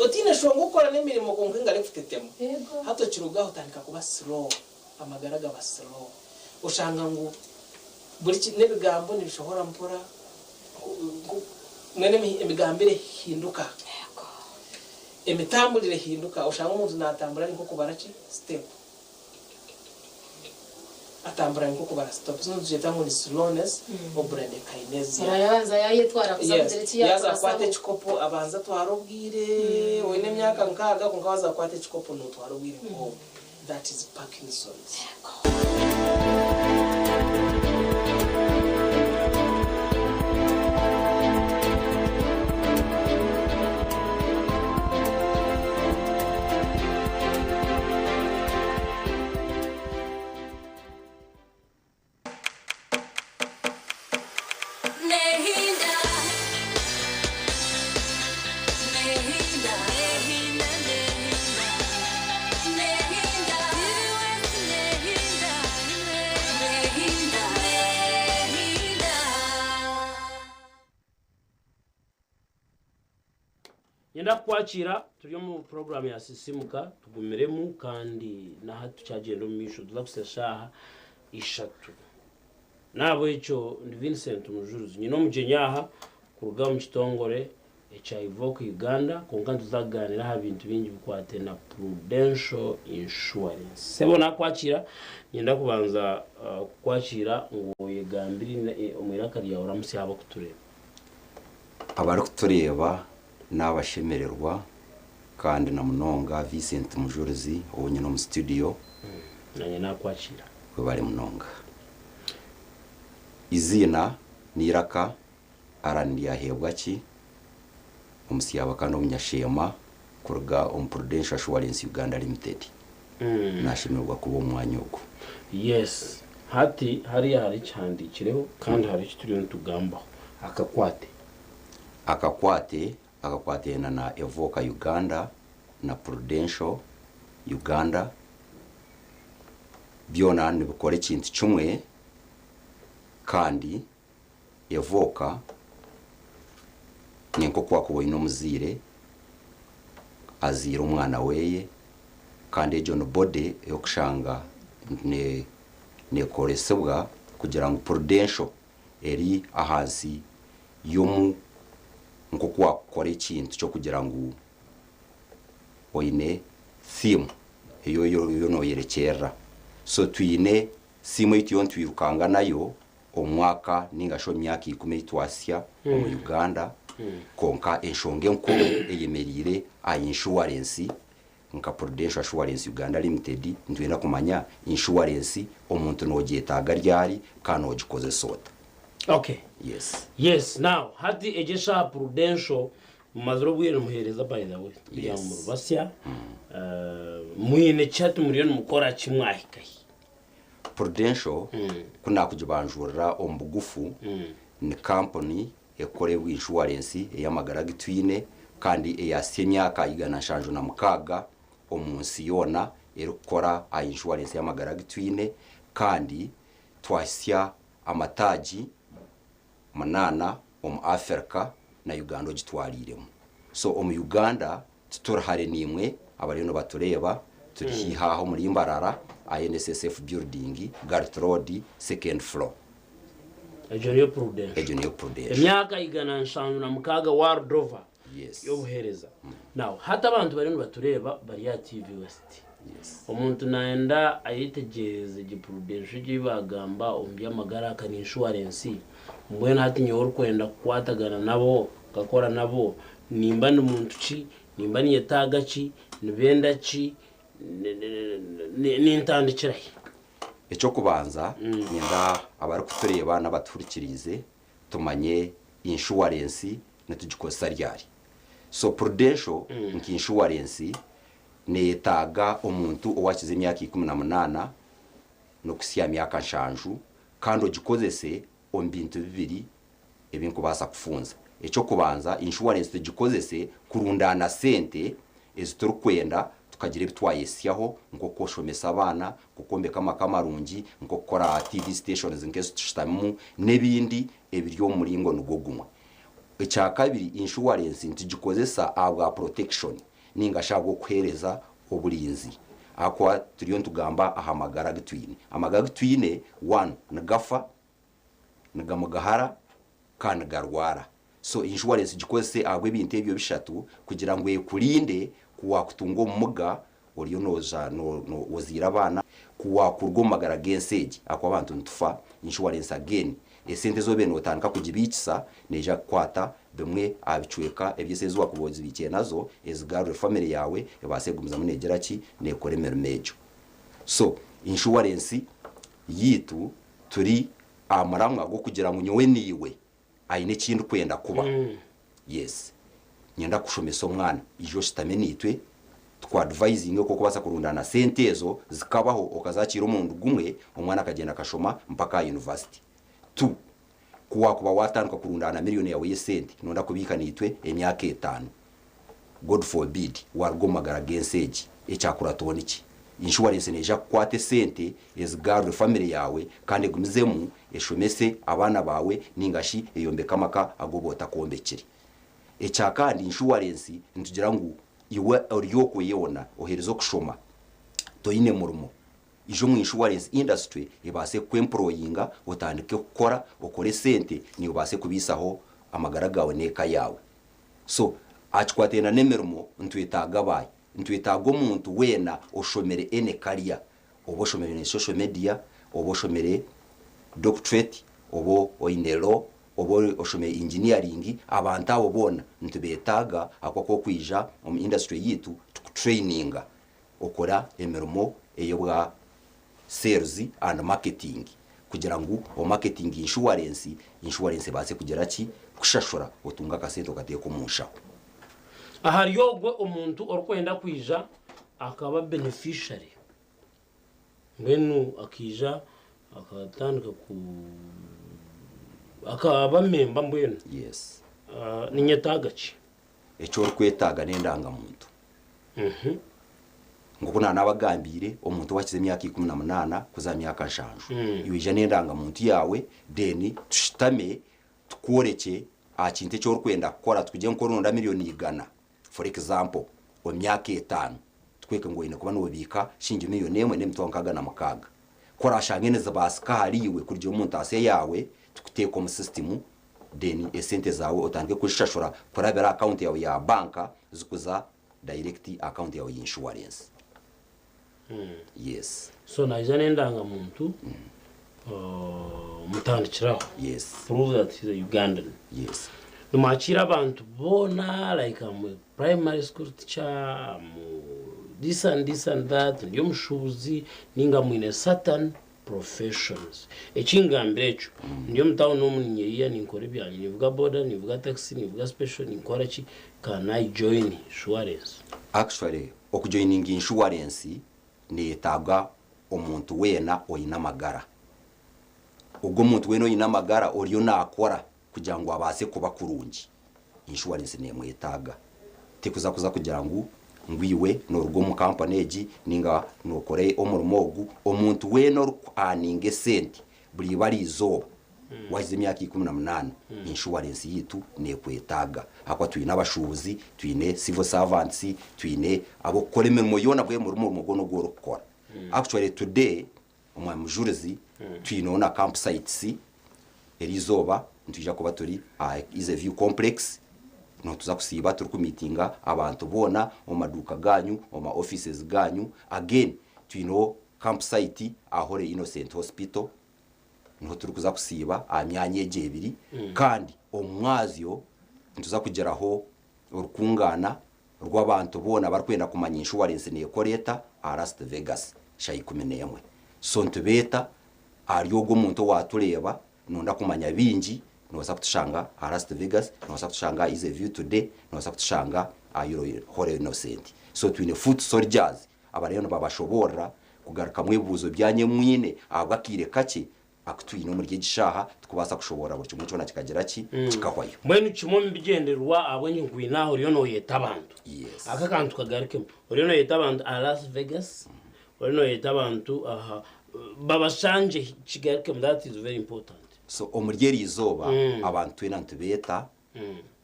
otiine shonga okukora n'emirimo kwonka engaro ekutetema. Hati okiruga aho otandika kuba slow, amagara gaba slow oshanga ngu buri n'ebigambo nibishohora mpora mbwenu emigambire ehinduka, emitamburire ehinduka oshanga omuntu natambura ari nk'okubara ki step. Atambura ari nk'okubara stop. Zinu nitugyeta ngu ni slowness or bradykinesia. Arabanza yayetwara kuza Yes. kugira eki Yaaza yaakora kukwata asaho. ekikopo abanza atwara obwire, oine emyaka nkaaga kwonka waaza kukwata ekikopo nootwara obwire nk'obwo. That is Parkinson's. Nyenda kukwakira turi omu puroguramu ya Sisimuka tugumiremu kandi nahati tukyagyenda omu maisho tuza kuhitsya shaaha ishatu. N'ahabw'ekyo ndi Vincent Mujuruzi nyine omugyenyi aha kuruga omu kitongore ekya Evoque Uganda kwonka nituza kugaaniira aha bintu bingi bikwataine na Prudential Insurance. Sebo nakwakira niinyenda kubanza kukwakira ngu oyegambire omu iraka ryawe oramutsye abarikutureeba. Abarikutureeba Nabashemererwa kandi na munonga Vincent Mujurizi ou nyine omu studio. Nanye nakwakira. Webare munonga. Eiziina n'eiraka Allan Ndyahebwaki, Omusyaba kandi Omunyasheema kuruga omu Prudential Assurance Uganda Limited. Nashemererwa kuba omu mwanya ogu. Yes, hati hariya hariho ekihandiikireho kandi hariho eki turiyo nitugambaho. Akakwate. Akakwate akakwataine na Evoca Uganda na Prudential Uganda Byona nibikora ekintu kimwe kandi Evoca ni nk'oku wakuba oine omuzaire azaire omwana weye kandi egyo ni body ey'okushanga nekoresibwa kugira ngu Prudential eri ahansi y'omu nk'oku wakukora ekintu ky'okugira ngu oine theme ei oriyo noyerekyerera. So twine theme ei turiyo nitwirukanga nayo omu mwaka ninga shi omu myaka ikumi ei twasya omu Uganda kwonka enshonga enkuru eyemereire aha inshuwarensi nka Prudential Assurance Uganda Limited nitwenda kumanya inshuwarensi omuntu nogyetaaga ryari kandi nogikozesa ota? Okay. Yes. Yes, now hati egyo eshaaha Prudential mumazire obwire nimuheereza by the way tikugira ngu muri basya. Mwine ki hati muriyo nimukora ki mwahika hi? Prudential ku naakugibanjurira omu bugufu ni kampuni ekukora ebw'inshuwarensi ey'amagara agu twine kandi eyaasya emyaka 176 omu nsi yoona erikukora aha inshuwarensi y'amagara agu twine kandi twahitsya amataagi munaana omu Afirika na Uganda ogitwariiremu. So omu Uganda tituri hare naimwe abariyo nibatureeba, turi haihi aha omuri Mbarara aha NSSF building, Galt Road, second floor. Egyo niyo Prudential. Egyo niyo Prudential. Emyaka 176 world over Yes. y'obuheereza. Now hati abantu bariyo nibatureeba bari aha TV West. Omuntu nayenda ayetegyereze gye Prudential egyo ei baagamba omu by'amagara aka ni inshuwarensi. Mbwenu hati nyowe orikwenda kukwatagana nabo, nkakora nabo, nimba ndi muntu ki, nimba ninyetaaga ki, nibenda ki, nintandikira hi? Eky'okubanza, niinyenda abarikutureeba n'abatuhurikiriize tumanye inshuwarensi nitugikozesa ryari. So Prudential nka inshuwarensi Neyetaaga omuntu owakiza emyaka 18 n'okuhitsya aha myaka 70 kandi ogikozese omu bintu bibiri ebi nkubaasa kufunza. Eky'okubanza, inshuwarensi tugikozese kurundaana sente ezi turikwenda tukagira ebi twayehitsyaho nk'okushomesa abaana, nk'okwombeka amaka marungi, nk'okukora TV stations nk'ezi tushutamimu n'ebindi ebiri omu muringo nigwo gumwe. Ekyakabiri, inshuwarensi nitugikozesa ahabwa protection. Ninga shi ahabw'okuheereza oburinzi. Ahakuba turiyo nitugamba aha magara agu twine. Amagara agu twine, one, nigafa, nigamugahara, kandi nigarwara. So inshuwarensi gikozese ahabw'ebintu ebyo bishatu kugira ngu ekurinde ku waakutunga obumuga oriyo nooza ozaire abaana, ku waakuruga omu magara g'ensi egi, ahakuba abantu nitufa, inshuwarensi again esente ezi obaire nootandika kugibiikisa neija kukwata Bimwe aha bicweka eby'ensi ezi wakuba ozibiikire nazo, ezigarure famire yaawe ebaase kugumizamu neegira ki? Neekora emirimo egyo. So, inshuwarensi yaitu turi aha muramwa gw'okugira ngu nyowe naiwe aine eki ndikwenda kuba. Yes. Niinyenda kushomesa omwana, ija oshutame naitwe tukuadivayizinge oku orikubaasa kurundaana sente ezo zikabaho okazakiira omurundi gumwe, omwana akagyenda akashoma mpaka aha yunivasite. Tu. Ku waakuba waatandika kurundaana miriyoni yaawe y'esente, noyenda kubiika naitwe emyaka etaano. God forbid, waaruga omu magara g'ensi egi, ekyakurataho niki? Inshuwarensi neija kukwata esente ezigarure famire yaawe kandi egumizemu eshomese abaana baawe nainga shi eyombeke amaka agu oba otakombekire. Ekya kandi, inshuwarensi nitugira ngu iwe ori okwo yoona oheerize okushoma, toine murimo, Ija omu inshuwarensi indasitule ebaase kukwemporoyinga otandike kukora okore esente naiwe obaase kubiisaho amagara gaawe n'eka yaawe. So aha kikwatiraine n'emirimo nitwetaaga baahi? Nitwetaaga omuntu weena oshomire any career, oba oshomire in social media, oba oshomire doctorate, oba oine law, oba oshomire engineering, abantu abo boona nitubeetaaga ahakuba ku orikwija omu indasitule yaitu tukutureyininga. Okora emirimo ey'obwa sales and marketing kugira ngu omaketinge inshuwarensi, inshuwarensi ebaase kugira ki? Kushashura otunge akasente okateeka omu nshaho. Ahari ogwo omuntu orikwenda kwija akaba beneficiary mbwenu akaija akatandika ku akaba memba mbwenu. Yes. Ninyetaaga ki? Eki orikwetaaga n'endangamuntu. Nk'oku naanabagambiire, omuntu owaakize emyaka 18 kuza aha myaka 70, iwe ija n'endangamuntu yaawe then tushutame tukworekye aha kintu eki orikwenda kukora. Tukugye nk'oronda 100,000,000 for example omu myaka etaano, tukwereke ngu oine kuba noobiika shilingi 1,600,000. Ku oraashange nizibaasika ahariiwe kurugiirira omu ntaasya yaawe, tukuteeke omu system then esente zaawe otandike kuzishashura kurabira aha akawunti yaawe ya banka zikuza direct aha akawunti yaawe ya inshuwarensi. Yes. So naija n'endangamuntu mutandikiraho. Yes. Prove that he's a Ugandan. Yes. Nimwakiira abantu boona like I'm a primary school teacher, I'm this and this and that, ndi omushuubuzi ninga mwine certain professions. Ekingambire ekyo, ndi omu town omu ninyeyiya ninkora ebyangye, ninvuga boda, ninvuga taxi, ninvuga special, ninkora ki, can I join insurance? Actually okujoininga inshuwarensi neyetaaga omuntu weena oine amagara. Ogwo omuntu weena oine amagara oriyo nakora kugira ngu abaase kuba kurungi, inshuwarensi nemwetaaga. Tekuza kuza kugira ngu ngu iwe noruga omu kampani egi ninga nokora omurimo ogu, omuntu weena orikuaninga esente buri ibara izooba wahiza emyaka 18, inshuwarensi yaitu nekwetaaga. Ahakuba twine abashuubuzi, twine civil servants, twine ab'okukora emirimo yoona bwe buri murimo gwona ogu orikukora. Actually today omwami Mujurizi twineho na camp sites, eriizooba nitwija kuba turi aha Easy View Complex, niho tuza kusiiba turikumiitinga abantu boona omu maduuka gaanyu, omu ma offices gaanyu. Again twineho camp site aha Holy Innocent Hospital, niho turikuza kusiiba aha myanya egyo ebiri kandi omu mwazyo nituza kugiraho orukungaana rw'abantu boona abarikwenda kumanya inshuwarensi neekora eta aha Last Vegas shaaha 11. So nitubeeta ahari ogwo omuntu owaatureeba noyenda kumanya bingi noobaasa kutushanga aha Last Vegas, noobaasa kutushanga aha Easy View Today, noobaasa kutushanga aha Holy Innocent. So twine foot soldiers abariyo nibabashoboorora kugarukamu ebibuuzo byanyu ebi mwine ahabw'akaire kakye aku twine omuri egi shaaha tikubaasa kushoboorora buri kimwe kyona kikagira ki? Kikahwayo. Mbwenu kimwe omu bigyendererwa ahabw'enki nkwine aha oriyo nooyeta abantu. Aka akantu kagarukemu. Oriyo nooyeta abantu aha Las Vegas, oriyo nooyeta abantu aha babashangye kigarukemu that is very important. So omuri eri izooba abantu twena nitubeeta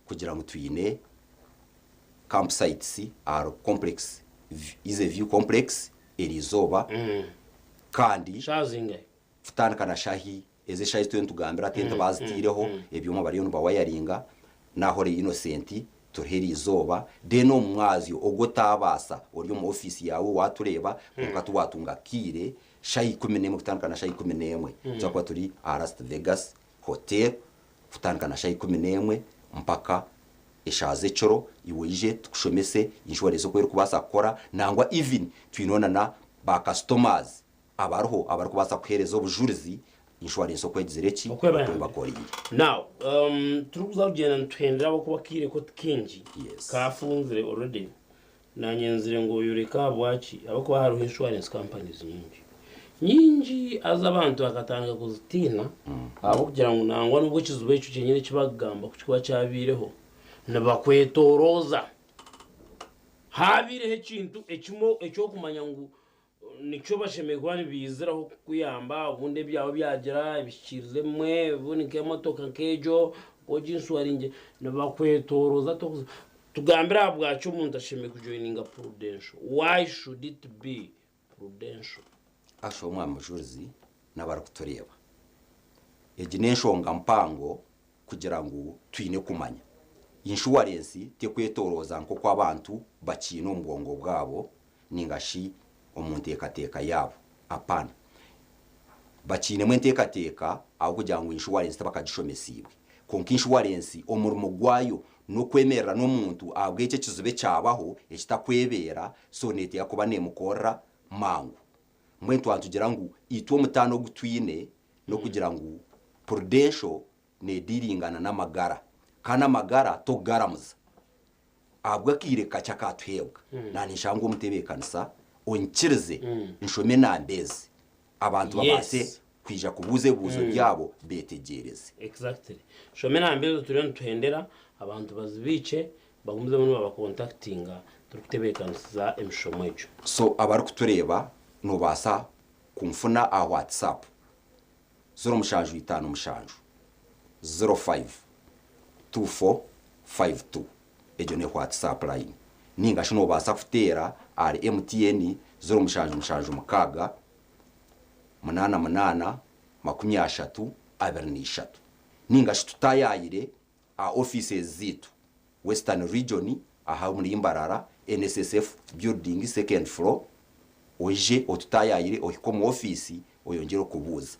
kugira ngu twine camp sites aha complex Easy View complex eri izooba kandi Shaaha zingahi? kutandika na shahi ezi eshaaha ezi turiyo nitugambira tente baazitaireho ebyoma bariyo nibawayaringa naho ori Innocent turiho eri izooba then omu mwazyo ogu otaabaasa ori omu ofiisi yaawe waatureeba kwonka tiwaatunga kaire shaaha 11 kutandika na shaaha 11 nituza kuba turi aha Last Vegas Hotel kutandika na shaaha 11 mpaka eshaaha z'ekiro iwe oije tukushomese insurance oku erikubaasa kukora nangwa even twineho na na ba customers abariho abarikubaasa kuheereza obujurizi insurance oku egizire ki Oku ebayambire. oku ebakoreire. Now, turikuza kugyenda nituhendera ahabw'okuba akaire ko ti kaingi kaafunzire already. Naanye nzire ngu oyoreke ahabwaki, ahabw'okuba hariho insurance companies nyingi. Nyingi haza abantu bakatandika kuzitiina ahabw'okugira ngu nangwa n'obu ekizibu ekyo kyenyini eki bakugamba ku kikuba kyabaireho, nibakwetoorooza. Haabaireho ekintu ekimwe eky'okumanya ngu Nikyo bashemereire kuba nibaiziraho kukuyamba, obundi ebyawe byagira ebihikiirizi ebimwe, obundi nk'emotoka nk'egyo oginshuwaringye, nibakwetooroza tokuza. Tugambire ahabwaki omuntu ashemereire kujoininga Prudential, why should it be Prudential? Actually Omwami Mujurizi n'abarikutureeba, egi n'enshonga mpango kugira ngu twine kumanya. Inshuwarensi tekwetoroza nk'oku abantu bakiine omu bwongo bwabo ninga shi omu nteekateeka yaabo. Apana. Bakiinemu enteekateeka ahabw'okugira ngu inshuwarensi tibakagishomesiibwe. Kwonka inshuwarensi omurimo gwayo n'okwemerera n'omuntu ahabw'ekyo ekizibu ekyabaho ekitakwebeera, so neeteekwa kuba neemukorera mangu. Mbwenu twaba nitugira ngu itwe omutaano ogu twine n'okugira ngu Prudential neediiringana n'amagara kandi amagara tokugaramuza ahabw'akaire kakye akatuheebwa. Naanye nshanga omutebeekanisa onyikirize nshome enamba ezi abantu babaase kwija kubuuza ebibuuzo byabo beetegyereze. Exactly. Shoma enamba ezo turiyo nituhendera abantu bazibiikye bagumizemu nibabakontakitinga. Turikutebeekanisiza emishomo egyo. So abarikutureeba nobaasa kunfuna aha WhatsApp 0757 05 2452 egyo ne WhatsApp line ninga shi nobaasa kuteera ahari MTN 0776 88 30 23 ninga shi tutayaayire aha offices zaitu Western Region aha omuri Mbarara NSSF building second floor oije otutayaayire ohike omu ofiisi oyongyere okubuuza.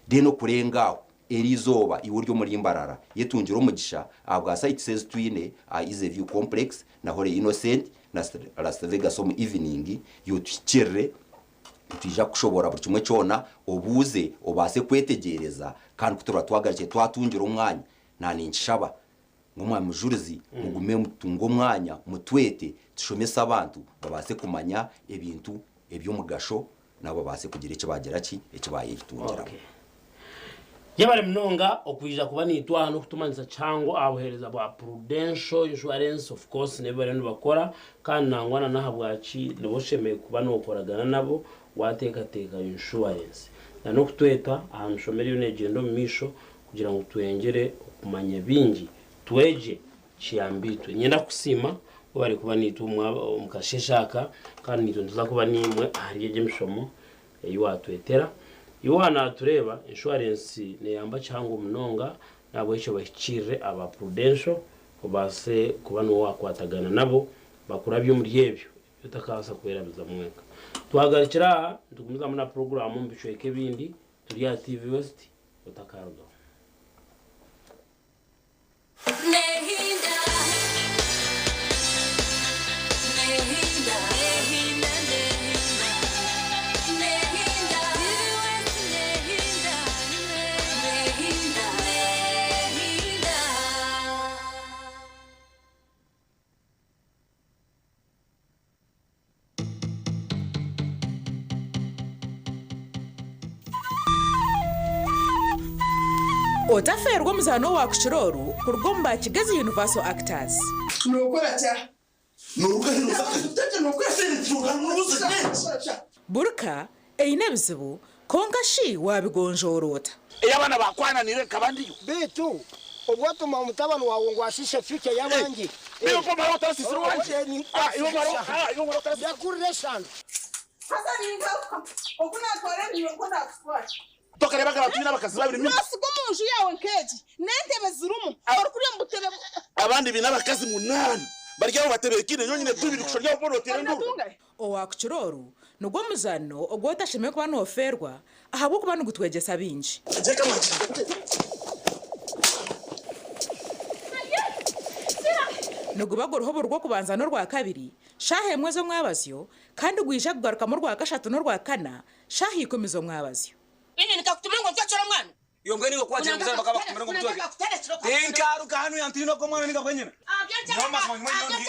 Then okurenga aho eriizooba iwe ori omuri Mbarara yetungire omugisha ahabwa sites ezi twine aha Easy View Complex na Holy Innocent na Las Vegas omu evening iwe otuhikirire nitwija kukushoboorora buri kimwe kyona obuuze obaase kwetegyereza kandi ku turiba twagarukire twatungire omwanya na ninkishaba ngu Omwami Mujurizi mugume mutunge omwanya mutwete tushomese abantu babaase kumanya ebintu eby'omugasho nabo babaase kugira eki baagira ki eki baayetungiramu. Yebare munonga okwija kuba naitwe aha n'okutumanyisa kihango aha buheereza bwa Prudential Insurance of course n'ebi bariyo nibakora kandi nangwa na n'ahabwaki nibo oshemereire kuba nookoragana nabo waateekateeka insurance na n'okutweta aha mishomo eriyo neegyenda omu maisho kugira ngu tweyongyere okumanya bingi, twegye, kiyambe itwe. Niinyenda kukusiima webare kuba naitwe omu kasheeshe aka kandi naitwe nituza kuba naimwe ahari egi emishomo ei waatwetera. Iwe waaba naatureeba, inshuwarensi neeyamba kihango munonga, n'ahabw'ekyo bahikiirire aba Prudential obaase kuba niwe waakwatagana nabo bakurabye omuri ebyo ebi otakabaasa kwerabizamu wenka. Twagarukira aha, nitugumizamu na puroguraamu omu bicweka ebindi, turi aha TV West. Otakarugaho. Otafeerwa omuzaano owaakukira oru kuruga omu ba Kigezi Universal Actors. Buri ka eine ebizibu, kwonka shi waabigonjoora ota? Ei abaana baakwananiire nkaba ndiyo. Beitu obu watuma omutabani waawe ngu ashiishe future y'abandi. Yakurira eshano. Haza ningaruka oku naatwara ebiibo nikwo naakutwara. Tokareeba nka twine abakazi babiri mimi. Noosiga omu nju yaawe nk'egi n'entebe zirimu, orikurya omu butebe. Abandi baine abakazi munaana bari aho batebeekaine, nyowe nyine tubiri kushusha ori aho boona oteera enduuru. Owaakukira oru nigwo muzaano ogu otashemereire kuba noofeerwa ahabw'okuba nigutwegyesa bingi. Niguba guriho buri Rwokubanza n'Orwakabiri shaaha emwe z'omwabazyo kandi gwija kugarukamu Orwakashatu n'Orwakana shaaha ikumi z'omwabazyo. Inye nikakutuma ngu ontwekyere omwana. Iwe mbwenu iwe ku wagira ngu bakaba bakutumire ngu omutweke. Tinkaruga hanu yantiina ogwo mwana ninga bwenyine. Nyowe amazima nyimwe nyowe ndi.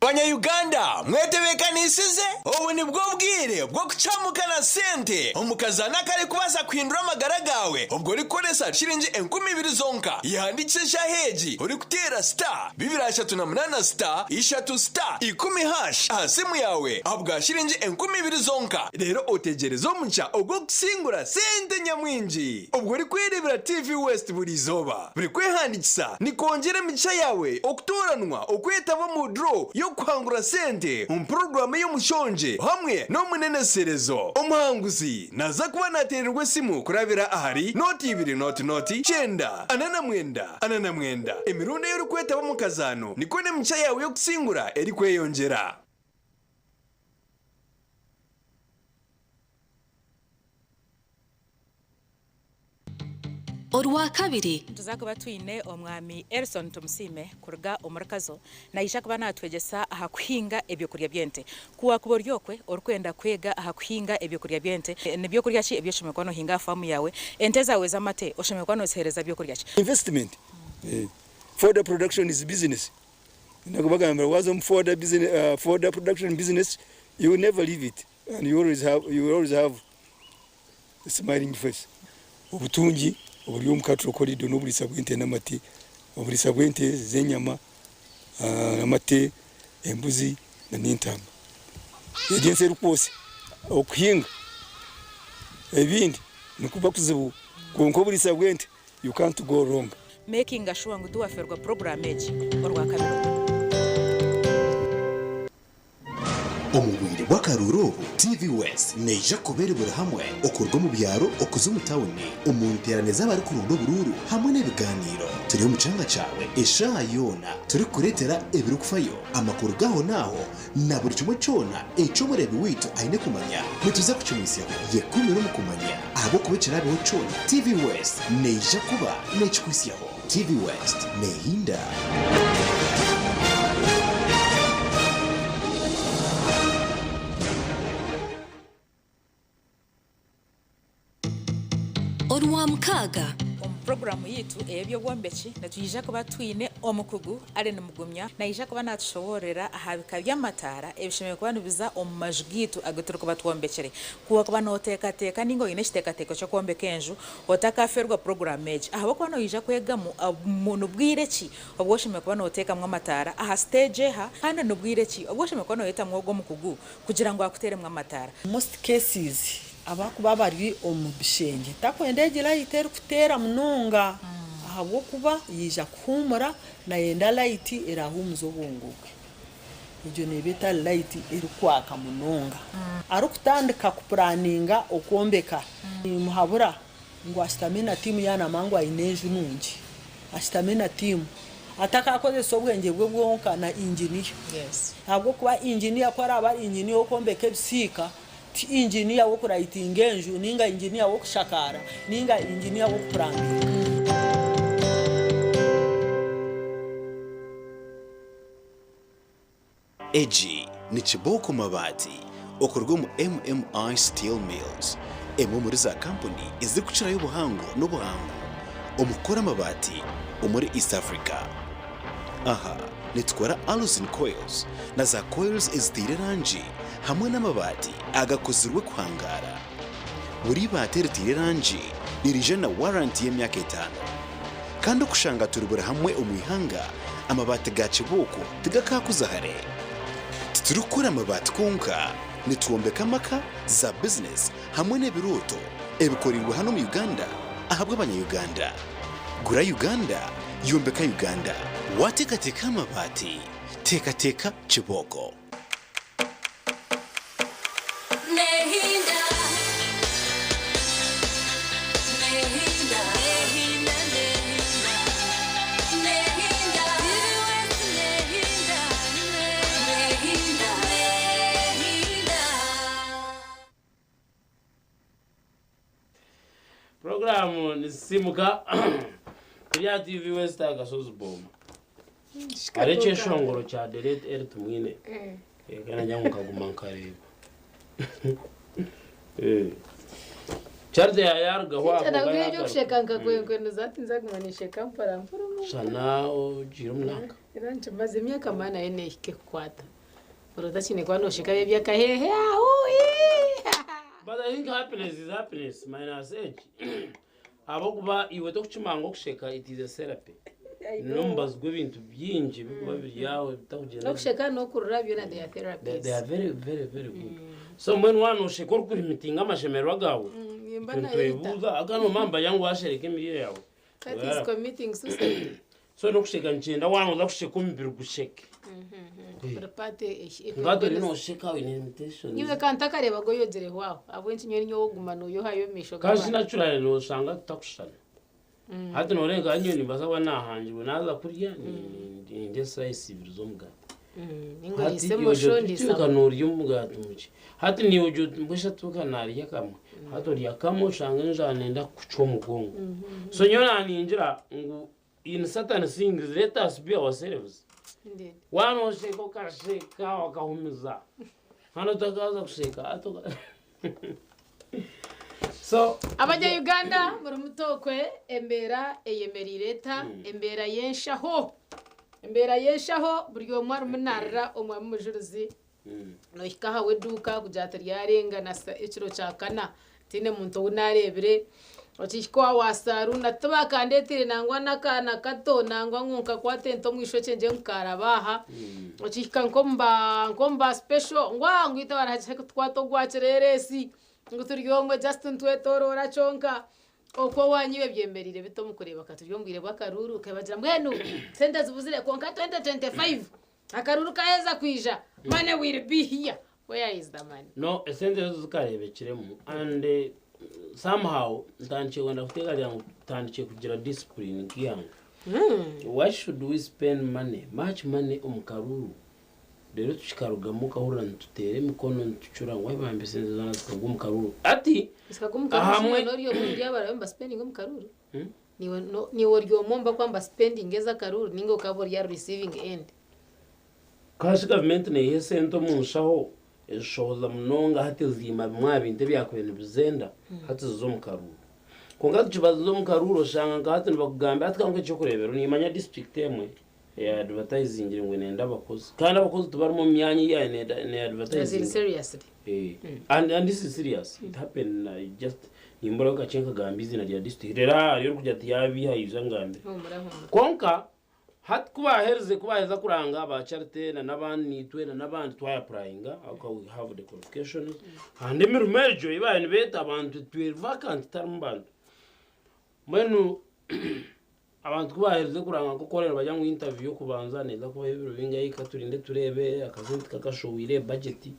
Banya Uganda mwetebekanisize? Obu nibwo bwire bw'okucamuka na sente omu kazaano akarikubaasa kuhindura amagara gaawe obwo orikukoresa shiringi 2000 zonka. Yehandiikise eshaaha egi orikuteera star 238 star ishatu star ikumi hash aha simu yaawe ahabwa shiringi 2000 zonka reero otegyereze omugisha ogw'okusingura sente nyamwingi obwo orikwereebera TV West buri izooba. Buri kwehandiikisa nikwongyera emigisha yaawe okutooranwa okwetaba omu draw y'okuhangura sente omu puroguraamu ey'omushongye hamwe n'omuneneserezo. Omuhanguzi naaza kuba naateererwa esimu kurabira ahari nooti ibiri nooti nooti kyenda ana na mwenda ana na mwenda. Emirundi ei orikwetaba omu kazaano nikwo n'emigisha yaawe y'okusingura erikweyongyera. Orwakabiri. Nituza kuba twine Omwami Elson Tumusiime kuruga omuri Kazo, naija kuba natwegyesa aha kuhinga ebyokurya by'ente. Ku wakuba ori okwe orikwenda kwega aha kuhinga ebyokurya by'ente, ni byokurya ki ebi oshemereire kuba nohinga aha faamu yaawe? Ente zaawe z'amate oshemereire kuba noziheereza byokurya ki? Investment, fodder production is business. Nakubagambira waza omu fodder business, fodder production business you will never leave it and you always have, you will always have. Smiling face. Obutungi oburi omu cattle corridor n'oburiisa bw'ente n'amate, oburiisa bw'ente z'enyama, amate, embuzi na n'entaama. Egyo ensi erikwotsya okuhinga ebindi nikuba kuzibu kwonka oburiisa bw'ente you can't go wrong. Makinga sure ngu tiwaferwa puroguraamu egi Orwakabiri oru. Omu bwire bw'akaruuru obu, TV West neija kuba eri buri hamwe okuruga omu byaro okuza omu tauni, omu nteerane z'abarikuronda oburuuru hamwe n'ebigaaniiro. Turi omu kyanga kyawe eshaaha yoona turikukureetera ebirikufayo, amakuru g'ahonaaho na buri kimwe kyona eki omureebi waitu aine kumanya. Nituza kukimwitsyaho. Yekuumire omu kumanya ahabw'okuba ekiraabeho kyona, TV West neija kuba neekikuhitsyaho. TV West neehinda. Orwamukaaga. Omu puroguraamu yaitu ey'eby'obwombeki, nitwija kuba twine omukugu Allen Mugumya. Naija kuba naatushoboororera aha bika by'amataara ebishemereire kuba nibiza omu maju gaitu agu turikuba twombekire. Ku wakuba nooteekateeka nainga oine ekiteekateeko ky'okwombeka enju, Otakaferwa puroguraamu egi ahabw'okuba noija kwegamu ni bwire ki obu oshemereire kuba nooteekamu amataara, aha siteegi eha, kandi ni bwire ki obu oshemereire kuba nooyetamu ogwo omukugu kugira ngu akuteeremu amataara. Most cases abakuba bari omu bishengye takwenda egi light erikuteera munonga ahabw'okuba yaija kuhuumura nayenda light erahuumuze obwongo bwe. Egyo neeba etari light erikwaka munonga. Arikutandika kupuraninga okwombeka, nimuhabura ngu ashutame na tiimu yaaba naamanya ngu aine enju nungi, ashutame na tiimu atakakozesa obwengye bwe bwonka na inginiya. Ahabw'okuba inginiya ku araabe ari inginiya ow'okwombeka ebisiika, ti inginiya w'okurayitinga enju nainga inginiya w'okushakaara nainga inginiya w'okupuraninga. Egi ni Kibooko Mabaati okuruga omu MMI Steel Mills, emwe omuri za kampuni ezirikukirayo obuhango n'obuhangu omu kukora amabaati omuri East Africa. Aha nitukora Alusin Coils na za coils eziteire erangi hamwe n'amabaati agakozirwe kuhangaara. Buri ibaati eriteire erangi niriija na waranti y'emyaka etaano. Kandi okushanga turi buri hamwe omu ihanga, amabaati ga kibooko tigakaakuza hare. Titurikukora amabaati kwonka, nitwombeka amaka, za bizinesi hamwe n'ebirooto ebikoreirwe hanu omu Uganda ahabw'abanya-Uganda. Gura Uganda, yombeka Uganda. Waateekateeka aha mabaati, teekateeka kibooko. Puroguraamu nizisimuka eri aha TV West aha Kasozi Boma. Hariho ekyeshongoro kya The Late Elly Tumwine. Kandi nagira ngu nkaguma nkareeba. Charity yarugaho aho Nabwo kwonka ebyokusheka yagaruka. nkakwenkwenuza hati nzaguma ninsheka mpora mpora omu Shana ogiire omu nanka. Era nkimaze emyaka maana nayo nehika ekukwata. Ora otakiine kuba nosheka eby'akaheehe ahuuii. But I think happiness is happiness minus age. Ahabw'okuba iwe tokukimanga okusheka it is a therapy. N'omubazi gw'ebintu bingi ebirikuba biri aho ebitakugyenda gye. N'okusheka n'okurira byona they are They, therapies. they are very very very good. So mbwenu waaba nosheka orikulimitinga amashemererwa gaawe, Nimba itwe nayeyita. nitwebuuza aga nomamba yangu washereka emiriire yaawe. That is committing suicide. So n'okusheka nikyenda waaba nooza kusheka omubiri gusheke. Buri part Nka ori noosheka oine limitations. Nyiwe ka ntakareebaga oyogireho aho. Ahabw'enki nyowe ninyowe oguma nooyohayo omu maisho Kandi g'abantu? naturally nooshanga tutakushushana. Hati nooreeba nka nyowe nimbaasa kuba naahangirwe naaza kurya nindya slice ibiri z'omugaati. Ninga Hati oriise iwe mosho ogira oti ndiisa tuuka noorya omugaati mukye. Hati naiwe ogira oti mbwenu shi tuuka naarya kamwe. Hati orya kamwe oshanga enjara neenda kukucwa omugongo. So nyowe naaningira ngu In certain things let us be ourselves. Waaba nosheka okasheka okahumiza kandi otakaza kusheka hati so Abanya Uganda muri mutokwe embeera eyemereire eta embeera y'enshaho embeera y'enshaho buri omwe arimu narira omwami mujurizi nohika aha w'eduuka kugira ati ryarenga na ekiro kya kana. Tihaine muntu ou naareebire okihika owa wa saaruuna tibakandeeteire nangwa n'akaana kato nangwa ngu nkakwata ente omu eishokye ngye ngu kaaraba aha. Okihika nk'omu ba nk'omu ba special ngu aa ngu itwe barahakire kutukwata ogwa kireereesi ngu turi omwe just nitwetoroora kyonka. Okwo owaanyu iwe byemereire bita omu kureeba ka turi omu bwire bw'akaruuru okabagira mbwenu sente zibuzire kwonka 2025 akaruuru kaaheza kwija money will be here. Where is the money? No, esente ezo zikareebekiremu and somehow ntandikire kwenda kuteekateeka ngu tutandikire kugira discipline nk'eihanga. Why should we spend money, much money omu karuuru reero tukikarugamu okahurira nituteera emikono nitucura ngu bambi esente zoona zikagwa omu karuuru. Hati Zikagwa omu karuuru ahamwe shi nori omwe omuri abo abarabe nibasipendinga omu karuuru? Niiwe ori omwe omu barikuba nibasipendinga ez'akaruuru nainga okaba ori aha receiving end? Kashi gavumenti neeha esente omu nshaho ezishohoza munonga hati eziima bimwe aha bintu ebyakubaire nibizenda hati ziza omu karuuru. Kwonka tukibaziza omu karuuru oshanga nka hati nibakugambira hati kankuhe eky'okureeberaho niimanya disiturikiti emwe eyaadivatayizingire ngu neenda abakozi kandi abakozi tibarimu omu myanya ei yaabaire neeyadivatayizingire. And this is serious it happened just nimburaho kakye nkagamba eiziina rya disiturikiti reero aha hariyo orikugira ati yaabiiha yaija angambire. Kwonka Hati ku baaherize ku baaheza kuranga ba Charity na n'abandi naitwe na n'abandi twayapurayinga ahabw'okuba we have the qualifications and emirimo egyo ei baabaire nibeeta abantu tweri vacant tiharimu bantu. Mbwenu abantu ku baaherize kuranga nk'oku orikureeba nibagira ngu interview y'okubanza neeza kubaho ebiro bingahi ka turinde tureebe akasente kakashohwire budget.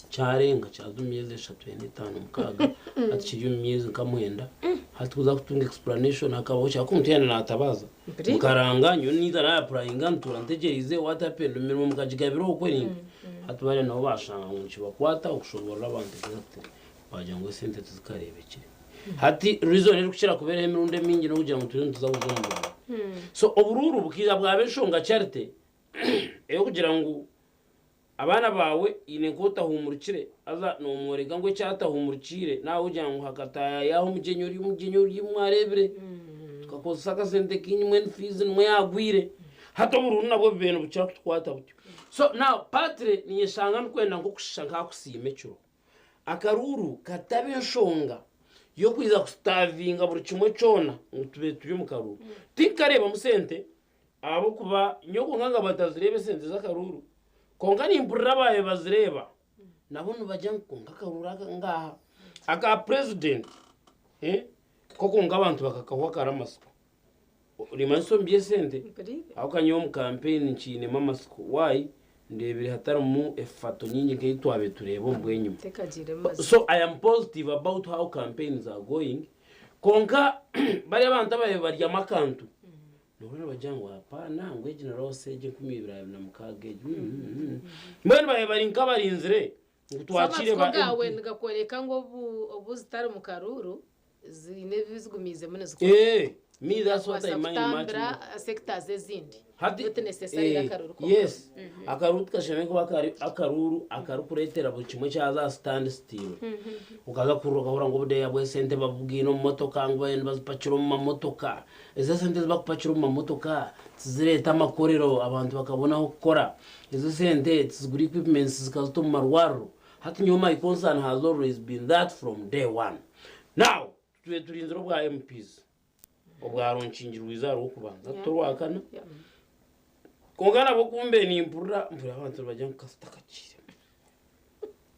Kyarenga kyaza omu myezi eshatu, ena, etaano, mukaaga, hati kiri omu myezi nka mwenda. Hati kuza kutunga explanation hakabaho ki ahabw'okuba omuntu yaaba naatabaaza mukaranga nyowe ninza naayapurayinga ntuura ntegyereize what happened emirimo mukagigabira okwe naitwe. Hati bariya nabo baashanga ngu nikibakwata okushoboorora abantu exactly baagira ngu esente tizikareebekire. Hati reason erikukira kubeeraho emirundi emingi n'okugira ngu turiyo nituza kuza omu buruuru. So oburuuru bukaija bwaba enshonga Charity ey'okugira ngu Abaana baawe haine nk'otahumurukire, haza noomworeka ngu eki atahumurikiire nawe ogira ngu hakataayaho omugyenyi ori omugyenyi ori mwareebire tukakozesa akasente kaingi mbwenu fiizi nimwo yaagwire. Hati oburuuru nabwo bubaire nibukira kutukwata butyo. So now partly ninyeshanga ndikwenda nk'okushusha nk'akusiima ekiro. Akaruuru kataba enshonga y'okwija kusitaavinga buri kimwe kyona ngu tube turi omu karuuru. Tinkareebamu sente Ahabw'okuba nyowe kwonka nkaba ntazireeba esente z'akaruuru, kwonka nimpurira abaabaire bazireeba nabo nibagira ngu kwonka akaruuru aka ngaaha aka purezidenti ko kwonka abantu bakakahwa kare amatsiko. Nimanyisa omu by'esente ahabw'okuba nyowe omu kampeyini nkiinemu amatsiko. Why? Ndeebire hatarimu efato nyingi nk'ei twabaire tureeba omu bw'enyima. So I am positive about how campaigns are going, kwonka bariya abantu ababaire baryamu akantu, Nohurira nibagira ngu hapana ngu egi ni loss egi 2026 egi mbwenu babaire bari nk'abarinzire ngu twakiire ba Amatsiko gaawe MP. nigakworeka ngu obu obu zitari mu karuuru ziine ebi zigumiizemu nizikora. Eh, me that's what I Kubaasa mind much kutambira more. sectors ezindi. Hati Not necessarily eh, akaruuru konka. yes akaruuru tikashemereire kuba kari akaruuru akarikureetera buri kimwe kyaza aha stand still. Okaza kuhurira okahurira ngu obudeeya bw'esente babubwine omu motoka ngu bariyo nibazipakira omu mamotoka. Ezo esente ezi barikupakira omu mamotoka tizireeta amakorero abantu bakabona ah'okukora. Ezo esente tizigura equipments zikazita omu marwariro. Hati nyowe my concern has always been that from day one. Now tutwire turinzire obwa MPs obwaronkingirwe eizooba rw'okubanza hati torwakana. Kwonka nabwo ku mbaire nimpurira, mpurira abantu nibagira ngu kasita kakiire.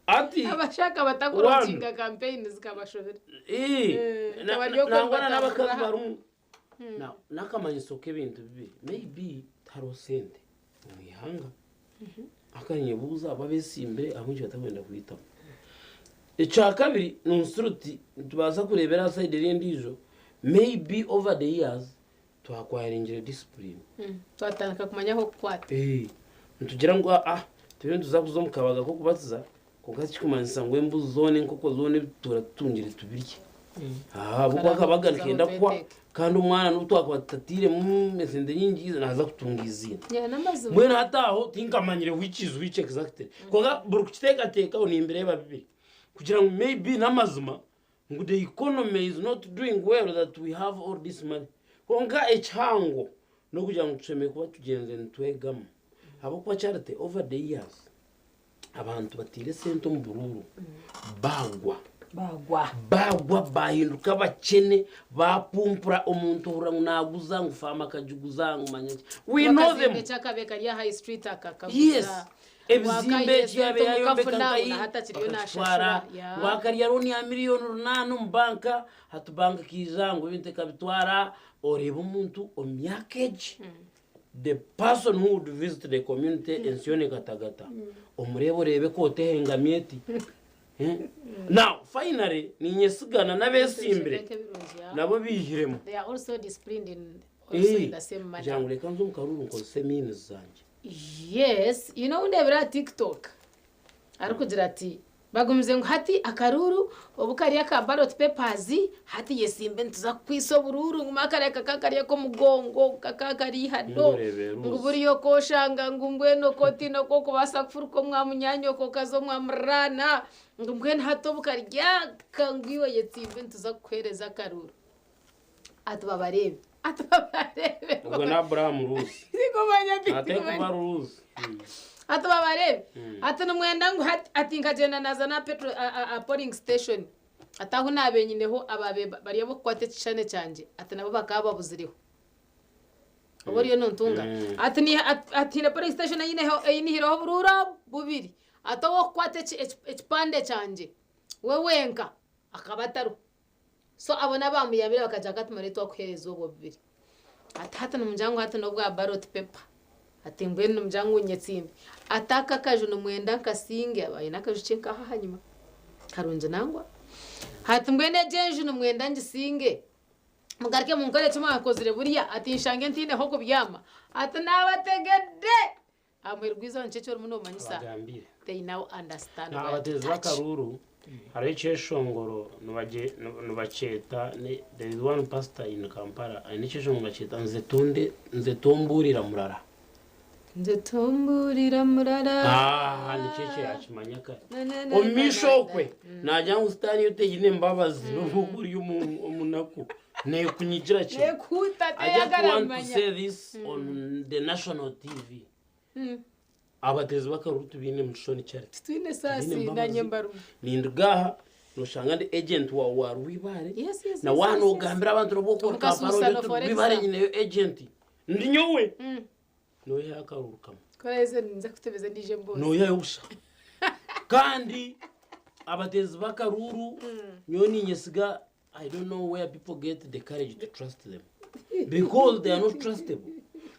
Ati Abashaka one batakuronkinga campaign zikabashobera. Ii, Eh, na- kabari okwo nangwa na n'abakazi nibatambura. barimu. Now, n'akamanyiso k'ebintu bibiri. Maybe tihariho sente omu ihanga. Akanyebuuza abo abeesimbire ahabw'enki batakwenda kwitamu. Ekyakabiri nonsura oti nitubaasa kureebera aha side eri endiijo maybe over the years Twakwaringire discipline. Twatandika kumanya ah'okukwata. Eh, nitugira ngu ah, turiyo nituza kuza omu kabaga k'okubatiza, kwonka tikikumanyisa ngu embuzi zoona, enkoko zoona ebi tutuura tutungire tubirye. Ahabw'okuba akabaga nikenda kuhwa, kandi omwana n'obu twakuba tutatairemu esente nyingi naaza kutunga eiziina. Yeah, n'amazima. Mbwenu hati aho tinkamanyire which is which exactly. Kwonka buri kukiteekateekaho nimbireeba bibiri. Kugira ngu maybe n'amazima Ngu the economy is not doing well that we have all this money. Kwonka ekihango n'okugira ngu tushemereire kuba tugyenzire nitwegamu. Ahabw'okuba Charity over the years abantu bataire esente omu buruuru baagwa. Bagwa. Bagwa bahinduka abakyene, bapumpura omuntu ohurira ngu naguza ngu faamu akagiguza ngu manya ki. We know them. Akazimbe kyakabe kari aha High Street akakaguza. Yes. Ebizimbe eki yaaba yayombeka Wakaiha nkahi hati akiriyo bakakitwara. nashashura. Yeah. Wakarya looni ya 8,000,000 omu banka, hati banka ekaija ngu ebintu ekabitwara, oreeba omuntu omu myaka egi. The person who would visit the community ensi yoona ekatagata, omureebe oreebe ekooti ehengami eti. Eh? Now, finally, ninyesigana n'abeesimbire nabo baihiremu. They are also disciplined in also in the same manner. Kugira ngu reka nze omu karuuru nkozese means zangye. Yes, you know ndebera aha TikTok arikugira ati bagumize ngu hati akaruuru obu kari aka ballot papers hati yesimbe nituza kukwisa oburuuru ngu kariya kakaba kari ak'omugongo kakaba kari ihado ngu buriya okoshanga ngu mbwenu okotiine oku okubaasa kufuruka omwa munyaanyoko okaza omwa muriraana ngu mbwenu hati obu kari aka ngu iwe yetsimbe nituza kukuheereza akaruuru ati babareebe ati babareebe Ogwo ni Abraham Ruusi. Tinkumanya Nateekwa tinkumanya. kuba Ruusi. Ati babareebe ati nimwenda ngu hati ati nkagyenda naaza n'aha petro aha polling station ati ahu naabaire nyineho abaabaire bari ab'okukwata ekishushani kyangye ati nabo bakaba babuzireho. Oba oriyo nontunga? Ati ni ati haine polling station ei nyineho ei nihireho oburuuru obu bubiri ati ow'okukwata ekipande kyangye we wenka akaba atariho. So abo n'abaamuyambire bakagira ngu tumare twakuheereza obwo bubiri. Ati hati nimugira ngu hati n'obwa ballot paper. Ati mbwenu nimugira ngu nyetsimbe. Ati aka akaju nimwenda nkasinge, aba aine akaju kye nkaha ahanyima. Karungi nangwa. Ati mbwenu egi enju nimwenda ngisinge. Mugaruke munkore eki mwakozire buriya, ati nshange ntiine h'okubyama. Ati naabategedde! Aha muheru gw'eizooba nikyo eki orimu noomanyisa. Abagambire. They now understand Na where to abateezi touch. b'akaruuru hariho ekyeshongoro nibagye nibakyeta there is one pastor in Kampala aine ekyeshongoro nibakyeta nze tonde nze tombuurira murara. Nze tombuurira murara. Ah, nikyo ekyo yakimanya kare. Na, na, na, Omu na, maisho na, okwe naagira ngu sitaane yo teine mbabazi n'obu okuba ori omunaku neekunyigira kimwe. Nekuuta I just want teyagara to manya. say this on the national TV. Abateezi b'akaruru tibaine mushoni Charity. Titwine saasi Tibaine nanye mbabazi. mbarumu. Ninduga aha noshanga ndi agent wa wa Rwibare. Yes, yes, Na yes, waaba yes, yes. nogambira abantu n'obu okora Omukasuusa Kampala no ori for Rwibare example. nyineyo agent. Ndi nyowe. Noyihayo akaruru kamwe. Koreze ninza kutebeza endiijo emboozi. Noyihayo busha. Kandi abateezi b'akaruru nyowe ninyesiga I don't know where people get the courage to trust them because they are not trustable.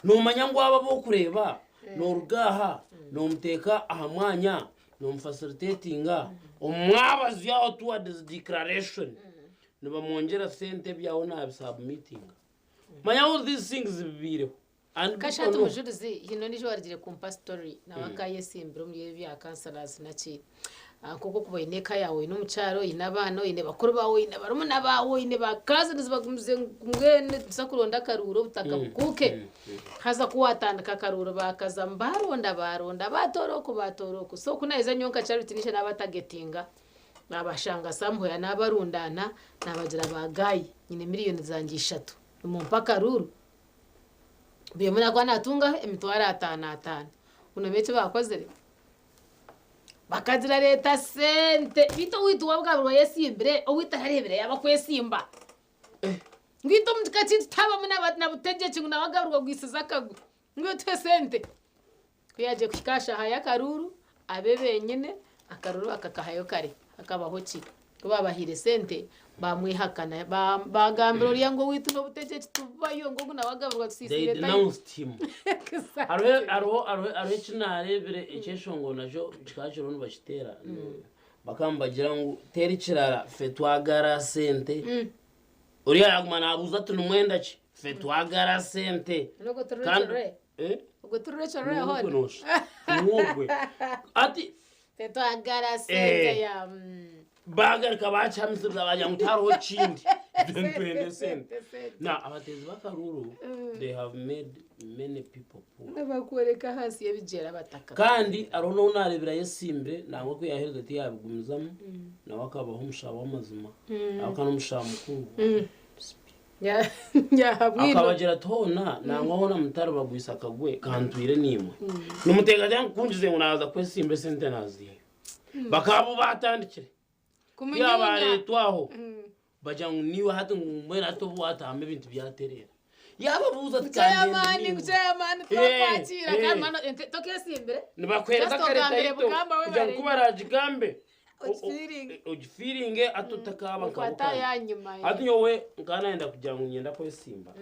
Nomanya ngu abo abokureeba noruga aha nomuteeka aha mwanya nomufacilitatinga omwabazyo aho towards declaration nibamwongyera sente ebyawe nabisubmitinga. Manya all these things bibaireho and people Kashatu know. Mujurizi hine ondiijo owarugire kumpa story nawe akayesimbira omuri ebi bya councillors naki. Nk'oku okuba oine eka yaawe oine omukyara oine abaana oine bakuru baawe oine barumuna baawe oine ba cousins bagumize ngu mbwenu nituza kuronda akaruuru obutaka bukuuke. Haza ku waatandika akaruuru baakazamu baaronda baaronda baatoora oku baatoora oku. So ku naaheza nyowe nka Charity Nisha naabatagetinga naabashanga somewhere naabarundaana naabagira ba guy nyine miriyoni zangye ishatu nimumpe akaruuru. Buri omwe naakuba naatungaho emitwaro ataano ataano. Noomanya eki baakozire? Bakagira reeta sente beitu owaitu waabwa wayesimbire owaitu arareebire yaaba kwesimba. Ngu itwe omu kika kyaitu tihabamu na butegyeki ngu nawe agaburwa agwisize akagwe ngu itwe tuhe sente. Ku yaagiire kuhika aha shaaha y'akaruuru abe benyine akaruuru bakakahayo kare hakabaho ki? Ku baabahaire sente baamwehakana baagambira oriya ngu owaitu n'obutegyeki tubayo ngu ogu nawe agaburwa They tusiisire time. denounced him. Hariho hariho hariho hariho eki naareebire ekyeshongoro nakyo kikaba kiriho nibakiteera. Bakaba nibagira ngu teera ekirara ffe twagara sente. Oriya yaaguma naabuuza ati nimwenda ki? Ffe twagara sente. N'ogwo turi Kandi Rachel Ray. Eh? Ogwo turi Rachel Ray Niwogwe hoona. noosha. Niwogwe. Ati Ffe twagara sente Eh. ya. Baagaruka baakihamisiriza baagira ngu tihariho kindi twende sente. Now abateezi b'akaruuru they have made many people poor. Nibakworeka ahansi y'ebigyere abataka. Kandi hariho n'ou naareebire ayesimbire nangwa ku yaaheerize tiyaabigumizamu nawe akabaho omushaho w'amazima ahabw'okuba n'omushaho mukuru. Yahabwino. Akabagira ati hoona nangwa hoona mutaribagwisa akagwe kantwire naimwe. Nimuteekateeka ngu ku ngize ngu naaza kwesimba esente naaziihayo. Bakaba bo baatandikire. Kumunyunya. Yaaba areetwaho bagira ngu niiwe hati ngu mbwenu hati obu waatahama ebintu byatereera. Yaababuuza ati kandi Chairman, niiwe. chairman, Eh, twakwakira eh. kandi mano ente tokesimbire. Nibakuheereza Just akareta ogambire ito bugamba we kugira ngu bare. ku baraagigambe Ogifiiringe. ogifiiringe ati otakaaba nka Okwata Bukanga. yanyuma. Hati nyowe nkaba nayenda kugira ngu nyenda kwesimba.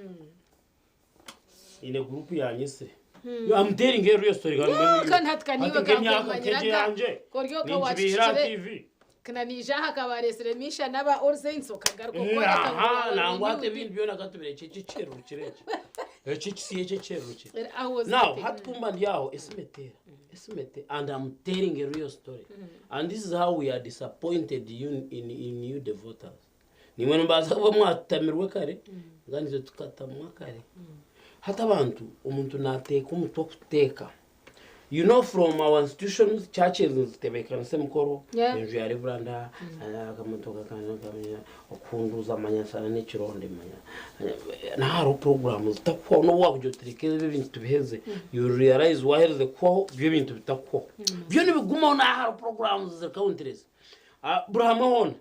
Nyine gurupu yanyise. I'm telling you real story. Yo, kandi hati kaniwe Hati nk'emyaka kakwemanyiraga. nk'egyo yangye. Koryoka Ninkibihira wakikire. TV. Kana nija aha kabaresire misha naba All Saints okagaruka okworeka ngu Aha, waba nangwa hati renewed. ebintu byona katubire eki ekyerurukire eki. Eki kisi eki ekyerurukire. I was Now, happy. hati kumba ndi aho esimetera. Esimete and I'm telling a real story. And this is how we are disappointed you in you the voters. Nimwe nimbaasa kuba mwatamirwe kare, kandi itwe tukatamwa kare. Hati abantu omuntu naateeka omutwe okuteeka. You know from our institutions, churches nzitebeekanisa emikoro, enju ya Reverend, akamotoka kanje, okuhunduuza amanyasana n'ekironde manya. Na hariho programu zitakuhwaho n'obu waakugira oti reka ebi ebintu tubiheze, you realize waaherize kuhwaho byo ebintu bitakuhwaho. Byo nibigumaho naha hariho programu ziri countless. Ah, buri hamwe hoona.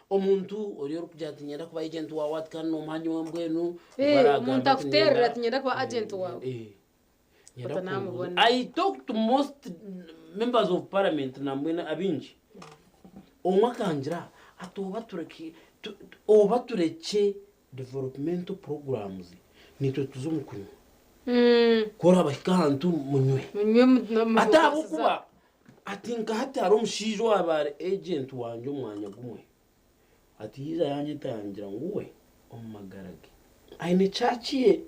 Omuntu ori orikugira ati nyenda kuba agent waawe ati kandi nomuha nyowe mbwenu, Eh, baragamba omuntu ati akuteerera nyenda- ati nyenda kuba agent waawe. Eh. Nyenda Otanamubona. kubuuza. I talk to most members of parliament nambwenu abingi. Omwe akangira ati oba tureke oba turekye developmental programs nitwe tuze omu kunywa. Ku orabahika ahantu munywe. Munywe mu- Ati ahabw'okuba ati nka hati hariho omushaija owaaba ari agent wangye omwanya gumwe. Ati yiija yanyeta yangira ngu we omu magara ge aine church ye.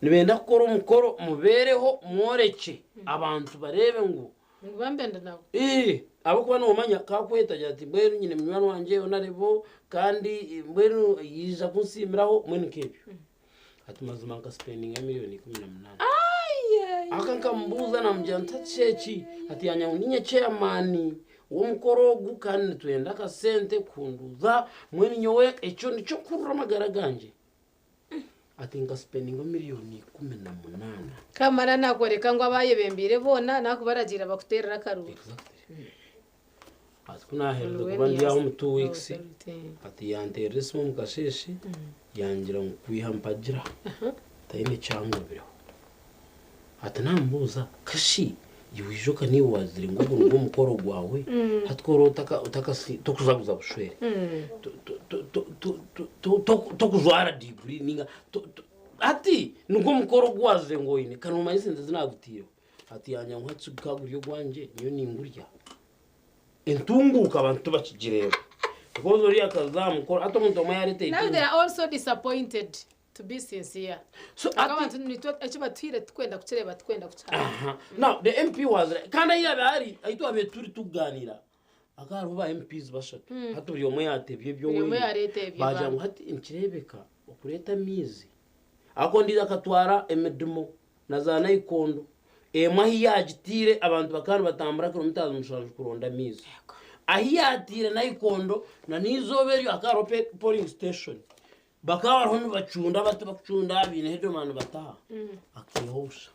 Nibenda kukora omukoro mubeereho mworekye abantu bareebe ngu Ngu bambenda nawe. Eh, ahabw'okuba noomanya kakweta agira ati mbwenu nyine munywani wangye onarebo kandi mbwenu yiija kunsiimiraho mbwenu nk'ebyo. Ati mazima nka spendinga miliyoni 18. Aka nkamubuuza namugira nti ati eki ati yanya ngu ninye chairman w'omukoro ogu kandi nitwenda akasente kuhunduuza mbwenu nyowe ekyo nikyo nkurira amagara gangye. Ati nka spendinga miliyoni 18. Kamara nakworeka ngu abayebembeire boona nakubaragiira bakuteerera akaruru. Ati ku naahereza When kuba ndi aho yes. omu 2 weeks Oh, sorry. ati yanteerera esimu omu kasheeshe yangira ngu kwiha mpagira taine ekyangobireho. Ati namubuuza kashi iwe ijoka niiwe waazire ngu ogu nigwo omukoro gwawe hati ku ora tokujaguza bushwere tokujwara diguri ninga ati nigwo omukoro ogu waazire ngu oine kandi omanye esente zinagutiireho. Ati yanya ngu hati gukagurya ogwangye niyo ningurya. Entunguuka abantu tibakigireeba. Because oriya akazamukora ati omuntu omwe yareeta Now they eitungo. are also disappointed to be sincere. So abantu nitwe eki batuhire tukwenda kukireeba tukwenda kukihaga. Aha. Now the MP was right. Kandi ahi yaaba ari ahi twabaire turi tukugaaniira hakaba hariho ba MPs bashatu. Hati buri omwe yaatebya ebyo Buri omwe weena. yareeta ebye Baagira ngu bambi. hati nikireebeka okureeta amaizi. Ahabw'okuba ondiijo akatwara emirimo na za naikondo. Emwe ahi yaagitiire abantu bakaba nibatambura kilomita 7 kuronda amaizi. Ahi yaatiire naikondo na n'eizooba eryo hakaba hariho polling station. Bakaba bariho nibacunda bati bakucunda baine headman nibataha. Akaihaho busha.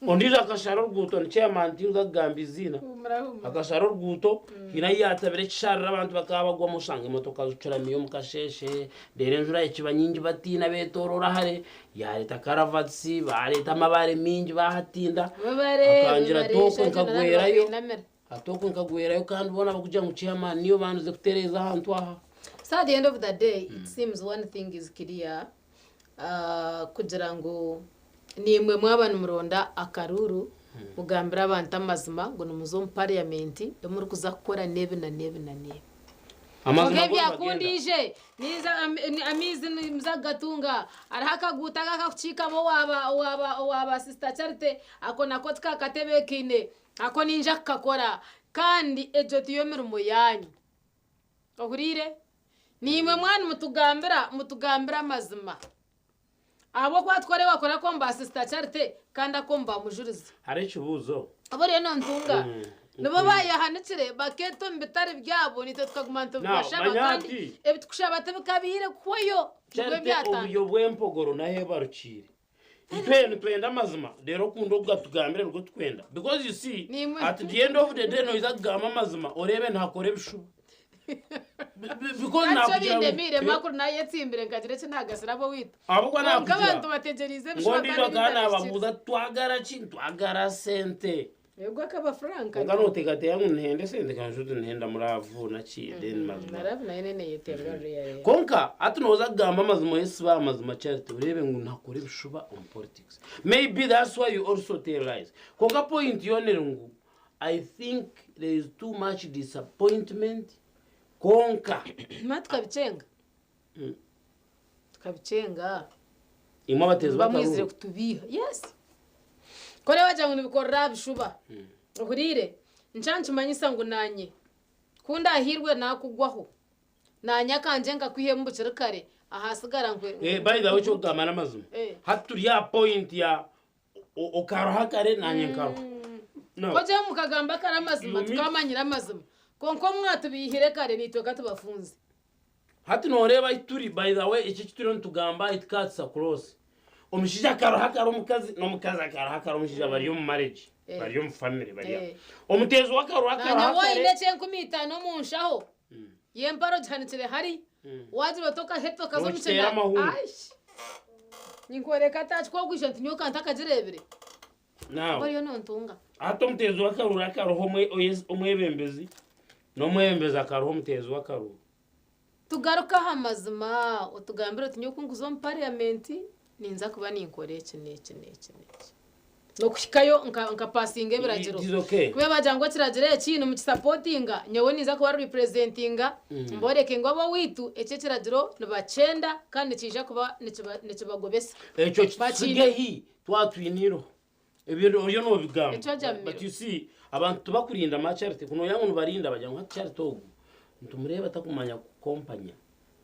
Ondiijo akashara oruguuto ni chairman tinza kugamba eiziina. Humura, humura. Akashara oruguuto hiine ahi yaatabire ekisharara abantu bakaba bagwamu oshanga emotoka zicuramiyo omu kasheeshe reero enjura ekiba nyingi batiina beetooroora hare yareeta karavatisi baareeta amabaare mingi baahatinda. Webare, Akangira webare, ati okwo shagye na nkagwerayo. nani Ati okwo nkagwerayo kandi boona bakugira ngu chairman niyo bandize kutereeza ahantu aha. So at the end of the day, it seems one thing is clear. Kugira ngu nimwe mwaba nimuronda akaruru mugambire abantu amazima ngu nimuza omu parliament emurikuza kukora n'ebi na n'ebi na n'ebi. Amazima Konka go ebyakundije, niza ni amaizi nimuza kugatunga, hariho akaguuto aka akakukiikamo owaaba Sister Charity, ako nako tikakatebeekaine, ako ninja kukakora. Kandi egyo tiyo mirimo yanyu. Ohuriire? Nimwe mwana mutugambira amazima. Ahabw'okuba tukore wakora ko mba Sister Charity kandi ako mba mujurizi. Hariho ekibuuzo. Abo rero nontunga. Nibo bayahanikire bakeeta omu bitari byabo nitwe tukaguma nitubibashaba Now, kandi manya ati, ebitukushaba tibikabiire kuhwayo. Nibwo Charity byatandika. oburyo bw'empogoro naho ebarukiire. Itwe nitwenda amazima reero okunda okugatugambira nigo tukwenda because you see Nimwe. at the end of the day noija kugamba amazima oreebe nihakora ebishuba because Kandi kyo nakugira ngu- bindemiire makuru nayetsimbire nkagira eki nagasira ab'owaitu. Ahabw'okuba Kwonka nakugira abantu bategyereize ngu ebishuba ondiijo kandi akaba bitarahikire. naababuuza twagara ki ntwagara sente Ego akaba frank. Kwonka nooteekateeka ngu nihenda esente kandi nshuti nihenda muravu naki then mazima Maravu nayo nene yeterwa ruriya. Kwonka hati nooza kugamba amazima oyesibe aha mazima Charity oreebe ngu nihakora ebishuba omu politics. Maybe that's why you also tell lies. Kwonka point yoona eri ngu I think there is too much disappointment kwonka Ma tukabikyenga. Tukabikyenga. Imwe abateezi Bamwizire b'akaruru. kutubiiha. Yes. Kore wagira ngu nibikorera aha bishuba. Ohuriire? Nkya nikimanyisa ngu naanye ku ndahiirwe naakugwaho, naanye akangye nkakwihemu bukiri kare, ahasigara nkwe. Eh, by the way eky'okugamba n'amazima. Eh. Hati turi aha point ya okaruha kare naanye nkaruha. No. Ku ogira ngu mukagamba kare amazima, You mean- tukaamanyire amazima. Kwonka obu mwatubiihire kare, naitwe katubafunze. Hati noreeba ahi turi, by the way eki ekituriyo nitugamba it cuts across. Omushaija akaruha kare omukazi n'omukazi akaruha kare omushaija bari omu marriage, Eh. bari omu family bari aho. Eh. Omuteezi we akaruha Naanye akaruha waaba oine kare. eky'enkumi itaano omu nshaho, y'empare ogihanikire hari, waagira oti okaheta okaza omu Nookiteera kinaabiro. amahungu. Aish! Ninkworeka ata ki nti nyowe ka ntakagireebire. Now, Oriyo nontunga. hati omuteezi w'akaruru akaruha omwebembezi, n'omwebembezi akaruha omuteezi w'akaruru. Tugaruke aha mazima, otugambire oti nyowe ku nkuza omu parliament ninza kuba ninkora eki n'eki n'eki n'eki. N'okuhikayo nkapasinga ebiragiro. It is okay. Kuba bagira ngu ekiragiro eki nimukisapotinga, nyowe ninza kuba representinga, mboreke ngu ab'owaitu eki ekiragiro nibakyenda kandi nikiija kuba nikibagobesa. Ekyo Bakiine. kitusigehi twatwine iroho. Ebyo oriyo nobigamba. Ekyo gyamiro. But you see, abantu tibakurinda ma Charity, kunoya ngu nibarinda bagira ngu hati Charity ogu nitumureeba takumanya kukompanya,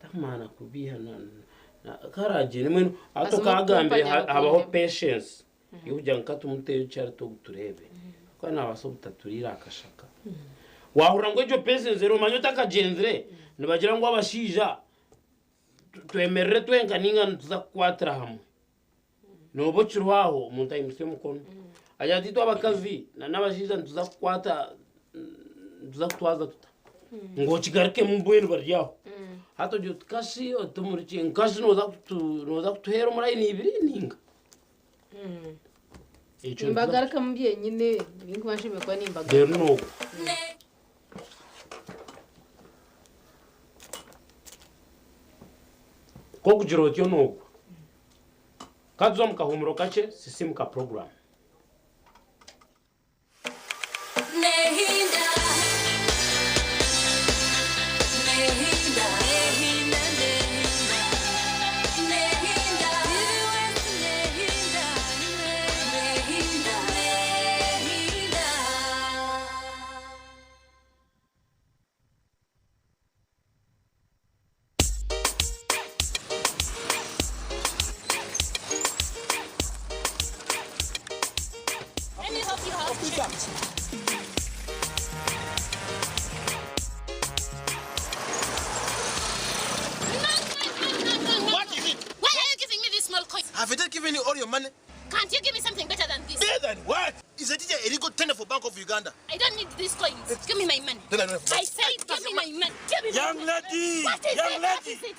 takumanya kubiiha na karagyende mbwenu hati Mazima okagambire okukompanya habaho bakundemu. patience yokugira ngu katumuteyo Charity ogu tureebe. Ahabw'okuba nabaasa obutaturiira akashaka. Wahurira ngu egyo patience eri omanye otakagyenzire, nibagira ngu abashaija twemerere twenka ninga nituza kukwatira hamwe. Nooba okiriho aho omuntu aimutsya omukono. Agira ati itwe abakazi na n'abashaija nituza kukwata nituza kutwaza tuta? Ngu okigarukemu mbwenu bari aho. Hati ogira oti kashi otumurikye nkashi nooza kutu nooza kutuheera omu layini ibiri ninga? Ekyo nituza Nimbagarukamu byenyine, ninkuba nshemereire kuba Reero nimbagarukamu. n'ogwo. K'okugira otyo n'ogwo. Ka tuze omu kahuumuro kakye sisimuka program. Nehinda. Nehinda. Nehinda, nehinda. Nehinda. Nehinda. Nehinda. Nehinda. Let me help you out. Officer. What is it? Why are you giving me these small coins? Have they given you all your money? Can't you give me something better than this? Better than what? Is a teacher illegal tender for Bank of Uganda? I don't need these coins. Give me my money. Then I don't have I said give me my money. Give me my Young money. lady, What is young it? What lady. is it?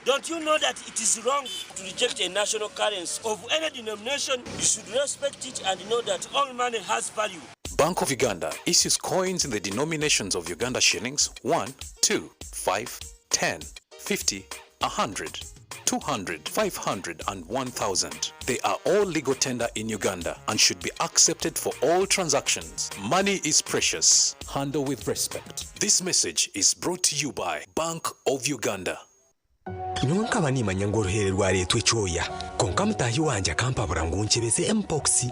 Don't you know that it is wrong to reject a national currency of any denomination? You should respect it and know that all money has value. Bank of Uganda issues coins in the denominations of Uganda shillings 1, 2, 5, 10, 50, 100, 200, 500, and 1000. They are all legal tender in Uganda and should be accepted for all transactions. Money is precious. Handle with respect. This message is brought to you by Bank of Uganda. Nyowe nkaba nimanya ngu oruhere rwareetwa ekyoya, konka mutaahi wangye akampabura ngu nkyebeze mpox.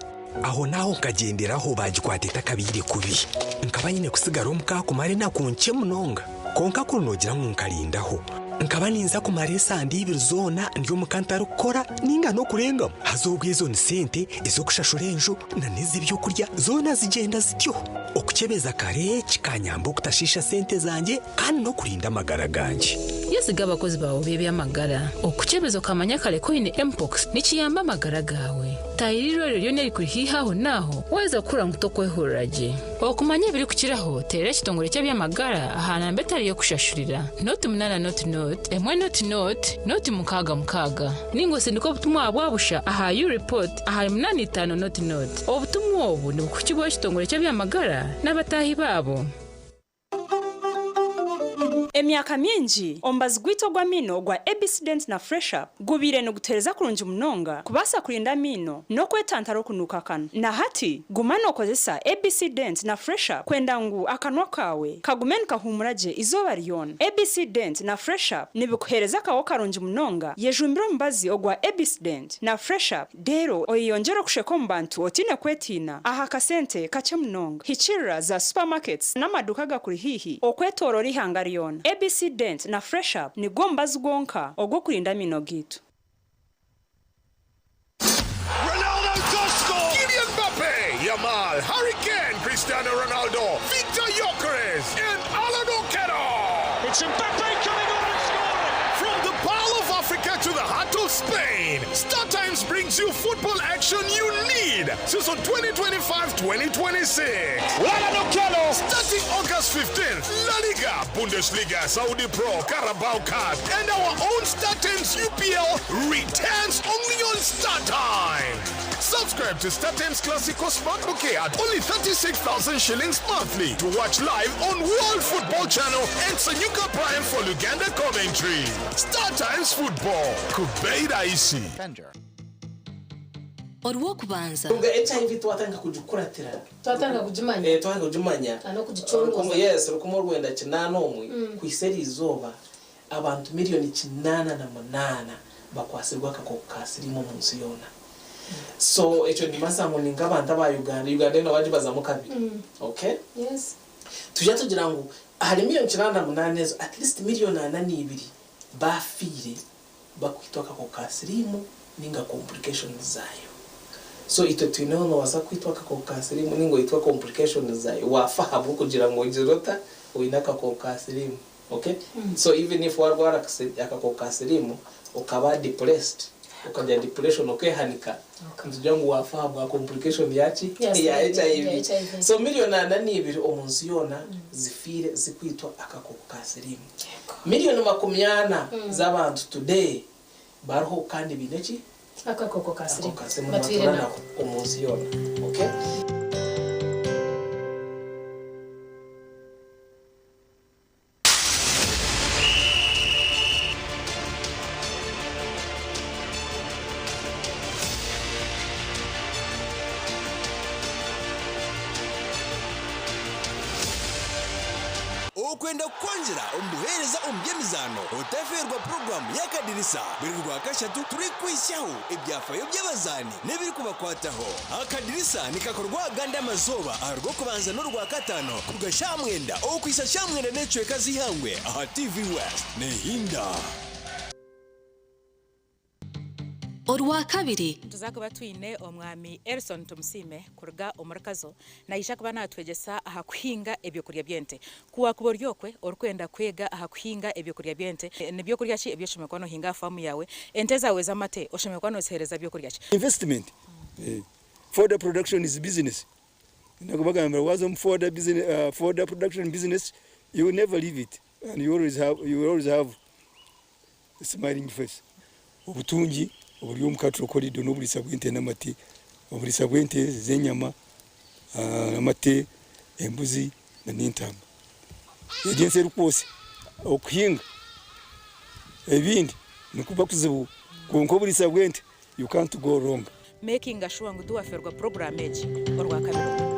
Aho naaho nkagyenderaho baagikwata etakabaire kubi. Nkaba nyine kusigara omuka kumara enaku nkye munonga. Konka kuri noogira ngu nkarindaho, nkaba ninza kumara esande ibiri zoona ndi omuka ntarikukora ninga n'okurengamu. Haza obwo ezo ni sente ez'okushashura enju na n'ez'ebyokurya zoona zigyenda zityo. Okukyebeza kare kikanyamba okutashiisha sente zangye kandi n'okurinda amagara gangye. Yesiga abakozi baawe b'eby'amagara. Okukyebeza okamanya kare ku oine Mpox nikiyamba amagara gaawe. Taahirira eirwariro ryona erikuri haihi aho n'aho waaheza kuhurira ngu tokwehurira gye. Okumanya ebirikukiraho, teerera ekitongore ky'eby'amagara aha namba etari y'okushashurira, nooti munaana nooti nooti, emwe nooti nooti, nooti mukaaga mukaaga. Nainga osindike obutumwa bwa busha aha U-Report ahari munaana itaano nooti nooti. Obutumwa obu nibukuhikibwaho ekitongore ky'eby'amagara n'abataahi baabo. Emyaka mingi, omubazi gwaitu ogw'amaino ogwa ABC Dent na Fresh Up gubaire nigutuheereza kurungi munonga kubaasa kurinda amaino n'okwetantara okunuuka akanwa. Na hati, guma nookozesa ABC Dent na Fresh Up kwenda ngu akanwa kaawe kagume nikahuumura gye eizooba ryona. ABC Dent na Fresh Up nibikuheereza akaho karungi munonga. Yejumbire omubazi ogwa ABC Dent na Fresh Up Reero oyeyongyere okusheka omu bantu otaine kwetiina aha kasente kakye munonga. Hikiirira za supermarkets n'amaduuka agakuri haihi okwetooroora eihanga ryona. ABC Dent na Fresh Up nigwo mubazi gwonka ogw'okurinda amaino gaitu. Ronaldo does score! Kylian Mbappe, Yamal, Harry Kane, Cristiano Ronaldo, Victor Gyökeres, and Alan Okello! It's Mbappe coming on and scoring! From the Pearl of Africa to the heart of Spain, Star Times brings you football action you need. Season 2025-2026. Alan Okello! Starting August 15th, La Liga, Bundesliga, Saudi Pro, Carabao Cup, and our own Star Times UPL returns only on Star Times. Subscribe to Star Times Classico Smart Bouquet at only 36,000 shillings monthly to watch live on World Football Channel and Sanyuka Prime for Luganda commentary. Star Times Football. Kubeira Isi. Orw'okubanza. Kuruga HIV twatandika kugikuratira. Twatandika kugimanya. Eh, twatandika kugimanya. Ah, n'okugicoondoza. Rukumu- Yes, 1981 kuhisa eriizooba abantu 808,000,000 bakwasirwe akakooko ka siriimu omu nsi yoona. So ekyo nimbaasa ngu ni nk'abantu aba Uganda, Uganda yoona wagibazamu kabiri. Okay? Yes. Twija tugira ngu ahari 808,000,000 ezo, at least 42,000,000 baafiire bakwitwa akakooko ka siriimu ninga complications zaayo. So itwe twineho noobaasa kwitwa akakooko ka siriimu ninga oitwe complications zaayo waafa ahabw'okugira ngu ogizire ota oine akakooko ka siriimu. Okay? So even if waarwara akakooko ka siriimu okaba depressed, okagira depression okeehanika, nitugira ngu waafa ahabwa complication yaaki? Ya Ya siriimu, ya HIV. HIV. So 42,000,000 omu nsi yoona zifiire zikwitwa akakooko ka siriimu. 40,000,000 z'abantu today bariho kandi baine ki? Akakooko ka siriimu. Akakooko ka siriimu Batwire nibatuura nako. nako omu nsi yoona. Okay? Okwenda kukwongyera omu buheereza omu by'emizaano, otafeerwa puroguraamu y'Akadirisa buri Rwakashatu turikuhitsyaho ebyafayo by'abazaani n'ebirikubakwataho. Akadirisa nikakorwa agandi amazooba aha Rwokubanza n'Orwakataano kuruga shaaha mwenda okuhitsya shaaha mwenda n'ekicweka z'eihangwe aha TV West. Nehinda. Orwakabiri. Nituza kuba twine Omwami Elson Tumusiime kuruga omuri Kazo. Naija kuba natwegyesa aha kuhinga ebyokurya by'ente. Ku wakuba ori okwe orikwenda kwega aha kuhinga ebyokurya by'ente, ni byokurya ki ebi oshemereire kuba nohinga aha faamu yaawe? Ente zaawe z'amate oshemereire kuba noziheereza byokurya ki? Investment, fodder production is business. Nakubagambira waza omu fodder business, fodder production business, you will never leave it and you always have, you will always have a smiling face. Obutungi oburi omu cattle corridor n'oburiisa bw'ente n'amate, oburiisa bw'ente z'enyama, amate, embuzi na n'entaama. Egi ensi erikwotsya okuhinga ebindi nikuba kuzibu kwonka oburiisa bw'ente you can't go wrong. Makinga sure ngu tiwafeerwa puroguraamu egi Orwakabiri oru.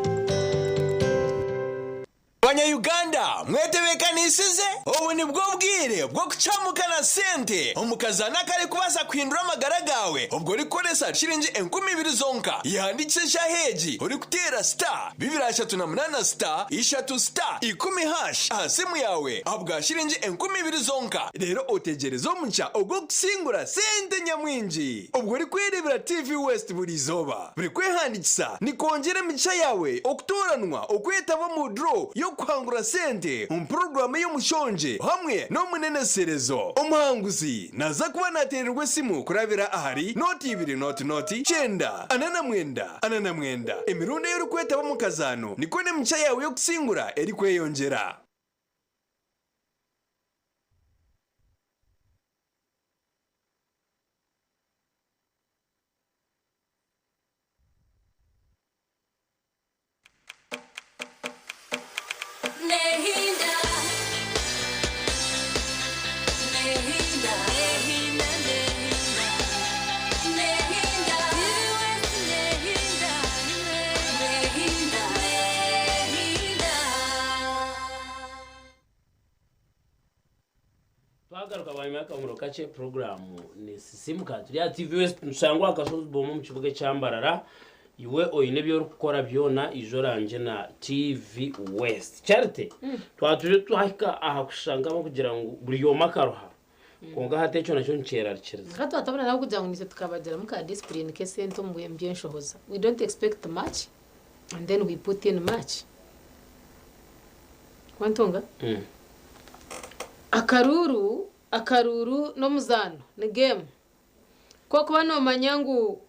Banya Uganda mwetebekanisize? Obu nibwo bwire bw'okucamuka na sente omu kazaano akarikubaasa kuhindura amagara gaawe obwo orikukoresa shiringi 2000 zonka. Yehandiikise eshaaha egi orikuteera star 238 star ishatu star ikumi hash aha simu yaawe ahabwa shiringi 2000 zonka reero otegyereze omugisha ogw'okusingura sente nyamwingi obwo orikwereebera TV West buri izooba. Buri kwehandiikisa nikwongyera emigisha yaawe okutooranwa okwetaba omu draw y'okuhangura sente omu puroguraamu. Eshagama ey'omushongye hamwe n'omuneneserezo. Omuhanguzi naza kuba nateererwa esimu kurabira ahari nooti ibiri nooti nooti kyenda ana na mwenda ana na mwenda. Emirundi ei orikwetaba omu kazaano nikwo n'emigisha yaawe y'okusingura erikweyongyera. Nehinda, nehinda, nehinda, nehinda, nehinda, nehinda, nehinda. Twagaruka bwanyima y'akahumuro kakye puroguraamu nesisimuka turi aha TV West nitushangwa aha kashozi Boma omu kibuga ekya Mbarara iwe oine ebi orikukora byona ija orangye na TV West. Charity twaba turiyo twahika aha kushusha nk'abarikugira ngu buri omwe akaruha kwonka hati ekyo nakyo nikyerarikiriza. Nka twatabona nabo kugira ngu naitwe tukabagiramu ka discipline k'esente omu by'enshohoza. We don't expect much and then we put in much. Wantunga? Akaruuru akaruuru n'omuzaano ni game. Ku orikuba noomanya ngu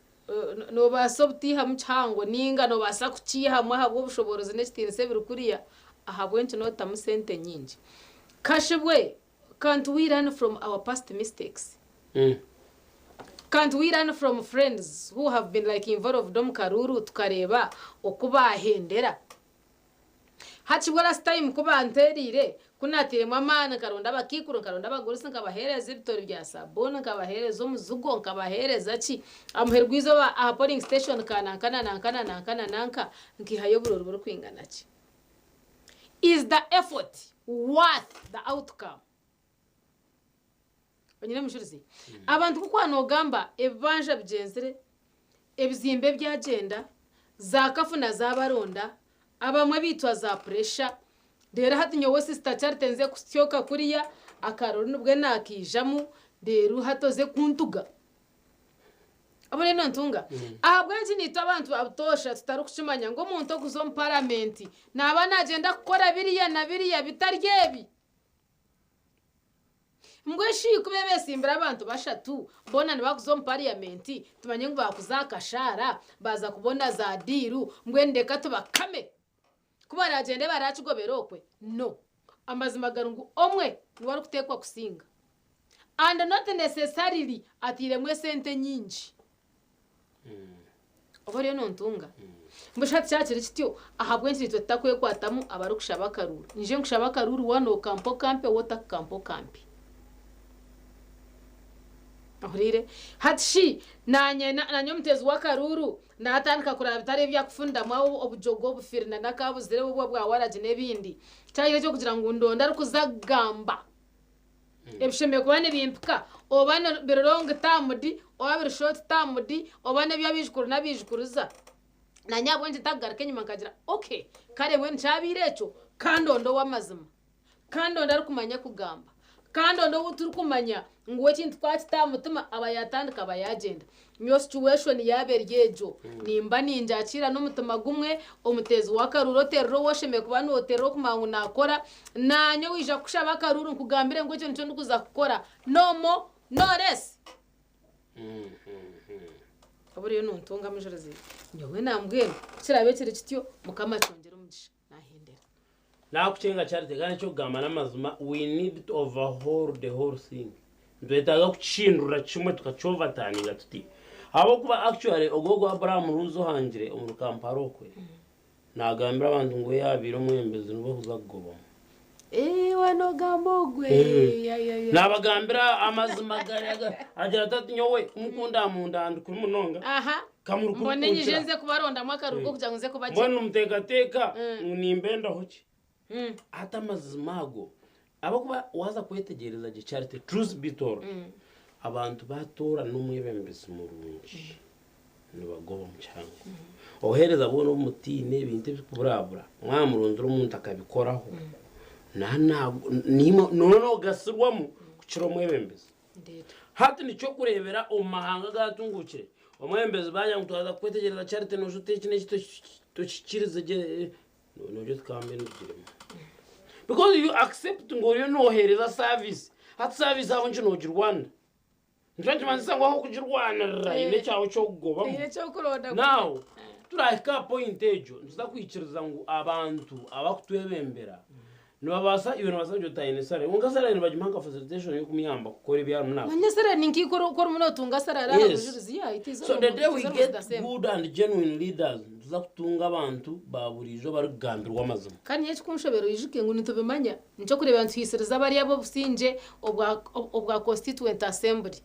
noobaasa obutaihamu kihango nainga noobaasa kukiihamu ahabw'obushoboorozi n'ekitiinisa ebiri kuriya, ahabw'enki nootamu sente nyingi? Kashibwe, can't we learn from our past mistakes? Can't we learn from friends who have been like involved omu karuuru tukareeba oku baahendera? Hati bwo last time ku banteereire, ku naateiremu amaani nkaronda abakaikuru, nkaronda abagurusi nkabaheereza ebitoori bya sabuuni, nkabaheereza omuzigo, nkabaheereza ki, aha muheru gw'eizooba aha polling station ka nanka na nanka na nanka na nanka, nkaihayo oburoori burikwingana ki? Is the effort worth the outcome? Onyine Mujurizi, abantu ku okuba noogamba ebibanja bigyenzire, ebizimbe byagyenda, za kafu na zaabaronda, abamwe baitwa za puresha, reero hati nyowe Sister Charity nze kusyoka kuriya, akaruru nibwe naakaijamu, reero hati oze kuntuga. Obone nontunga? Ahabw'enki naitwe abantu ba butoosha tutarikukimanya ngu omuntu okuza omu paramenti naaba naagyenda kukora biriya na biriya bitari ebi? Mbwenu shi ku beebesimbire abantu bashatu boona nibakuza omu pariyamenti, tumanye ngu baakuza aha kashaara, baaza kubona za diiru, mbwenu reka tubakame? Ku baraagyende baraakigobera okwe? No. Amazima gari ngu omwe niwe arikuteekwa kusinga. And not necessarily atairemu esente nyingi. Oba oriyo nontunga? Mbwenu shi hati kyaba kiri kityo, ahabw'enki naitwe tutakwekwatamu abarikushaba akaruuru? Nyije nkushabe akaruuru waaba nookampa okampe, waaba otakukampa okampe. Ohuriire? Hati shi naanye naanye omuteezi w'akaruuru naatandika kuraba bitari ebi akufuniramu obujogo, obufiri n'akabuzire obwo bwa waragi n'ebindi, kyahika eky'okugira ngu ndonde arikuza kugamba Ebishemereire kuba nibimpika oba biri long termed oba biri short termed oba n'eby'abaijukuru n'abaijukuruza. Naanye ahabw'enki ntakugaruka enyima nkagira okay kare mbwenu kyabaire ekyo kandonde ow'amazima, kandonde arikumanya kugamba, kandonde ou turikumanya ngu we ekintu ku akita aha mutima aba yaatandika aba yaagyenda. Nyowe situation yaaba eri egyo, nimba ningyakiira n'omutima gumwe, omuteezi w'akaruuru oteerera ou oshemereire kuba nooteerera okumanya ngu naakora, naanye owaija kukushaba akaruuru nkugambire ngu ekyo nikyo ndikuza kukora, no more, no less. Obu oriyo nontunga Mujurizi, nyowe nambwenu ku kiraabe kiri kityo, Mukama akyongyere omugisha. Naahendera. Nakucenga Charity kandi ekyokugamba namazima we need to overhaul the whole thing nitwetaaga kukihindurira kimwe tukakyoverturninga tuti ahabwokuba actually ogwo ogu Abraham Ruuzi ohangire omuri Kampala okwe nagambira abantu ngu yabaire omwebembezi nibo okuza kugobamu. Eeh nogamba ogwe Nabagambira amazima gari agira ati ati nyowe kumukunda munda ndi kuri munonga Aha. Kamuri Mbone nyije kurukunkira. nze kubarondamu akarugu k'okugira ngu nze kubagyera. Mbwenu nimuteekateeka ngu nimbendaho ki? Hati amazima ago, ahabw'okuba waaza kwetegyereza gye Charity, truth be told, abantu baatoorana omwebembezi murungi, nibagoba omu kihango. Obuheereza bwona obu mutaine, ebintu ebirikuburabura, mwaba murondire omuntu akabikoraho, nooba noogasirwamu kukira omwebembezi. Hati nikyokureebera omu mahanga agatunguukire, omwebembezi baagira ngu twaza kukwetegyereza Charity noija ota eki n'eki tokikirize gye noija oti ka mbe ndugiremu. Because you accept ngu oriyo nooheereza service. Hati service aho nki noogirwanira. Nikyo nikimanyisa ngu aho kugirwanirira haine ekyawe ky'okugobamu. Haine eky'okuronda. Now, turahika aha point egyo, nituza kwikiriza ngu abantu abakutwebembera nibabaasa, iwe nobaasa kugira oti aine salary, kwonka salary nibagimuha nka facilitation y'okumuyamba kukora ebi arimu naakora. Manya salary ni nka oku orimu nootunga salary aha bujurizi, yeah, it is So the day we almost get the same. good and genuine leaders, nituza kutunga abantu ba buriijo abarikugambirwa amazima. Kandi nyowe ekikunshobera oijuke ngu nitubimanya, nikyo kureeba nituhiisiriza bariya ab'obusingye obwa obwa constituent assembly.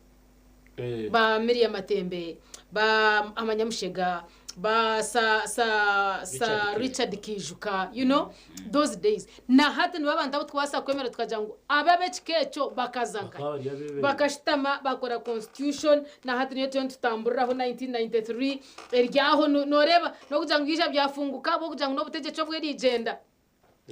Ba Miria Matembe, ba Amanyamushega, ba Sir Sir Sir Richard Kiijuka, you know, those days. Na hati nibo abantu abu tukubaasa kwemera tukagira ngu aba ab'ekika ekyo bakaza nkahi? Bakaba bari abeebembezi. Bakashutama bakora constitution, na hati niyo turiyo nitutamburiraho 1993, eri aho nooreeba n'okugira ngu byaija byafunguka ahabw'okugira ngu n'obutegyeki obw'erigyenda.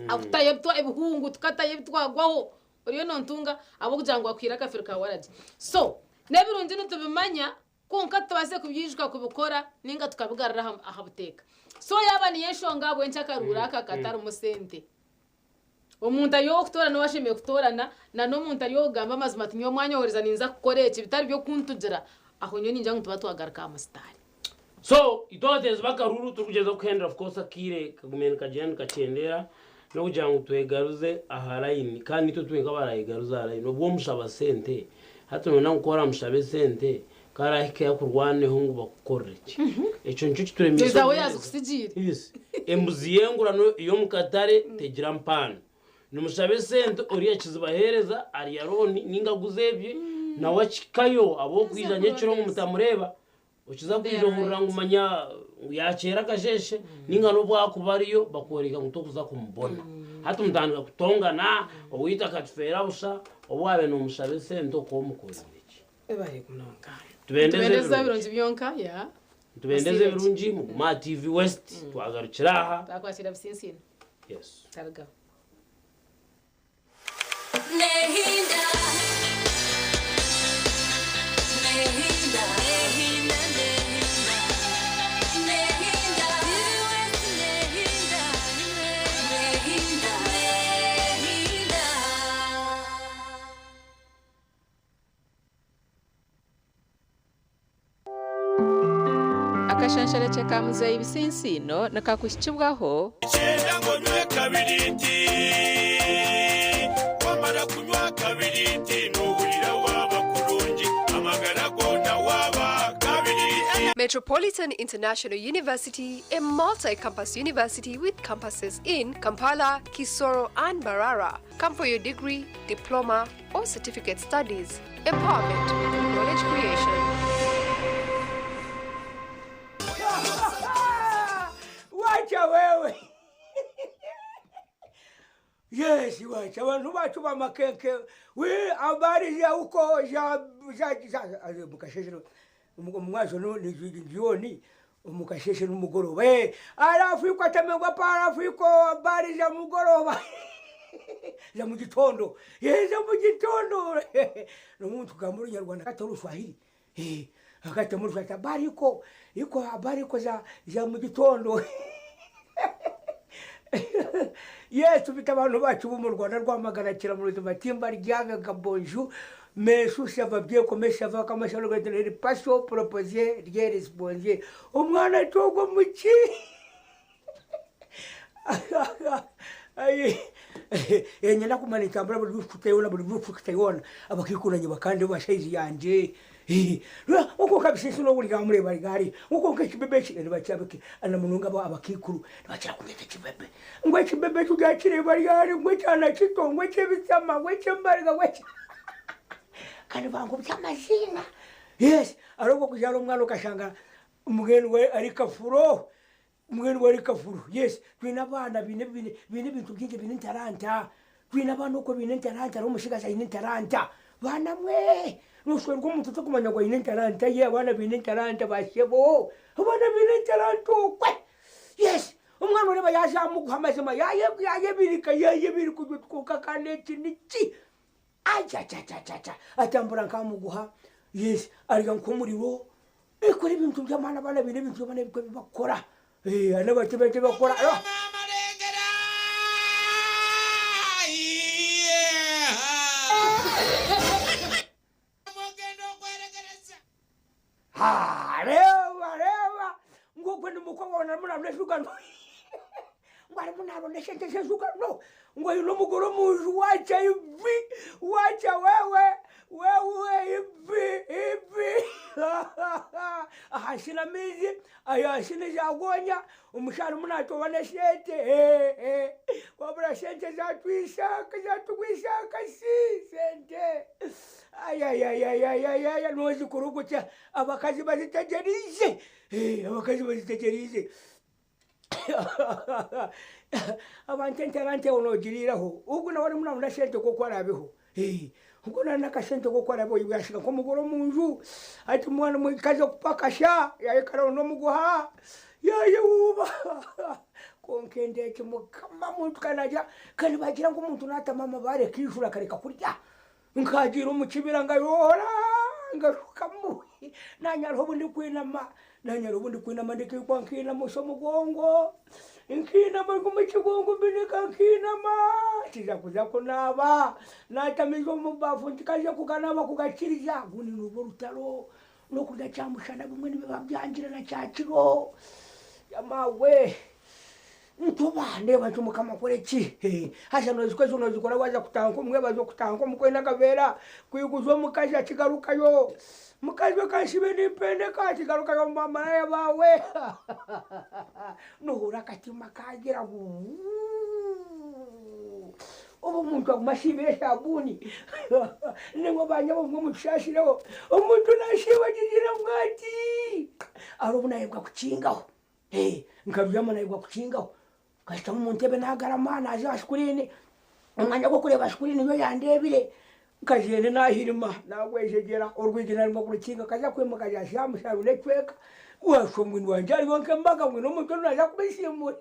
Akutayo ebitwa ebihungu tukatayo ebitwagwaho oriyo nontunga ahabw'okugira ngu wakuhaire akafiru ka waragi. So n'ebirungi nitubimanya kwonka titubaasire kubyijuka kubikora ninga tukabigarura aha aha buteeka. So yaaba niyo enshonga ahabw'enki akaruuru aka katarimu sente. Omuntu ari ow'okutoorana ou ashemereire kutoorana na n'omuntu ari ow'okugamba amazima ati nyowe mwanyohereza ninza kukora eki bitari by'okuntugira aho nyowe ningira ngu nituba twagaruka aha musitaare. So itwe abateezi b'akaruuru turikugyezaho kuhendera of course akaire kagumiire nikagyenda nikakyendeera n'okugira ngu twegaruze aha layini kandi nitwe twenka abarayegaruze aha layini. Obwo omushaba sente hati noyenda ngu ku oramushabe esente ku arahikeyo akurwaneho ngu bakukorere ki? Ekyo nikyo kituremiise Ezaawe obuheereza. yaazikusigiire. Yes. Embuzi y'engurano ey'omu katare tegira mpaano. Nimushabe esente oriya akizibaheereza arya looni ninga aguza ebye nawe akihikayo ahabw'okwija nyekiro ngu mutamureeba. Okiza kwija ohurira ngu manya ngu yakyera akasheeshe ninga n'obu akuba ariyo bakworeka ngu tokuza kumubona. Hati mutandika kutongana, owaitu akatufeera busha, obu waabaire nomushaba esente okaba omukorire ki? Webare munonga. Nitubendeza Nitubendeza ebirungi. ebirungi byonka, yeah. Nitubendeza Musiime gye. ebirungi, mugume aha TV West, twagarukira aha. Twakwakira businsiino. Yes. Tarugaho. Nehinda. Nehinda. Nehinda, nehinda. Nehinda. Nehinda. Nehinda. Nehinda. Akashansharakye ka Muzeeyi Bisinsiino nikakuhikibwaho. Kyenda ngu onywe kabiriiti. Wamara kunywa kabiriiti noohurira waaba kurungi, amagara goona waaba kabiriiti. Metropolitan International University, a multi-campus university with campuses in Kampala, Kisoro, and Mbarara. Come for your degree, diploma, or certificate studies. Empowerment through knowledge creation. Wacha wewe yes wacha abantu bacu bamakenke wi habari ya huko za za za mukasheshe mwazo no ni jioni mukasheshe n'umugoroba eh alafu iko atamegwa pa alafu iko habari za mugoroba za mu gitondo eh za mu gitondo n'umuntu kugamba urunyarwanda katari uruswahili eh akata muri Rwanda habari iko iko habari iko za za mu gitondo yes tufite abantu bacu bo mu Rwanda rwamagana kiramuruzi matimba ryave gabonju mais ça va bien comme ça va comme ça le paso proposé rien response umwana togo muki Ayi, nyina kumana intambara buri kutayona buri kutayona abakikuranye bakande bashayizi yanje uko kabisa sino buri gamure bari gari uko kibebe ki nibacabike ana mununga abo abakikuru nibakira kumeta kibebe ngwe kibebe tugakire bari gari ngwe cyana kito ngwe kibitsama ngwe cyembariga ngwe kandi bangu byamazina yes ariko kujara umwana ukashanga umugeni we ari kafuro umugeni we ari kafuro yes twina abana bine bine bine ibintu byinshi bine ntaranta twina abana uko bine ntaranta ari umushigazi ayine ntaranta bana mwe nushwe rw'umuntu utakumanya ngo ayine ntaranta ye abana bine ntaranta basebo abana bine ntaranta ukwe yes umwana ureba yazamuguha amazima yaye yayebirika yayebirika ugutwuka kandi iki niki ajajajajaja atambura nkamuguha yes arya nk'umuriro ikora ibintu by'amana abana bine ibintu by'amana biko bibakora eh ana bati bati bakora. Ha, reeba reeba ngu ogwe ni mukwe waawe arimu naronda eshugano ngu arimu naronda eshente z'eshugano ngu aine omugore omu nju waakya ivi waakya wewe wewe ivi ivi ahansi n'amaizi ahansi n'eza gonya omushaho arimu naatooba n'eshente wabura sente zatwisa zatugwisa akasi sente ayayayayayaya nozikuruguta abakazi bazitegeriize abakazi bazitegeriize abantu entaranta ewe nogiriiraho ogu nawe arimu naronda sente nk'oku araabeho ogu nawe nakasente nk'oku araabeho yashika nk'omugore omu nju ati mwana mukazi okupakasha yayikara n'omuguha yayewuuba konka endeeki mukama muntu kanagira kandi bagira ngu omuntu natama amabaare akaijura akareka kurya nkagiira omu kibira ngayoora ngashukamu nanye hariho obu ndikwinama nanye hariho obu ndikwinama ndikaikwa nkiinamusa omugongo nkiinama omu kigongo mbinika nkiinama kiza kuza kunaaba natamiza omu bafu ntikaza kuganaaba kugakiriza gundi nurwo orutaro n'okurya kyamushana bimwe nibiba byangire na kyakiro yamawe ntuba ndeeba nti mukama akore ki haza nozikora ezo nozikora waza kutaaha nk'omwebazo kutaaha nk'omukwe n'akaveera kwiguza omukazi akigarukayo mukazi we kansibe nimpendeka akigarukayo omu bamaraya baawe nohurira akatima kagira ngu obu omuntu aguma asiibire esabuuni nimwe banyabo mwe mutusaasireho omuntu nasiiba kigira ngu ati hariho obu nayebwa kukingaho nkabyama nayebwa kukingaho nkashutama omu ntebe nagarama naza aha sikuriini omwanya gw'okureeba sikuriini yo yandeebire nkagyenda nahirima nagwejegyera orwigi naremwa kurukinga nkaza kwimuka nshusha n'ecweka waashusha omwini wangye hariyo nk'embaga mbwenu omuntu onu naaza kubisiimura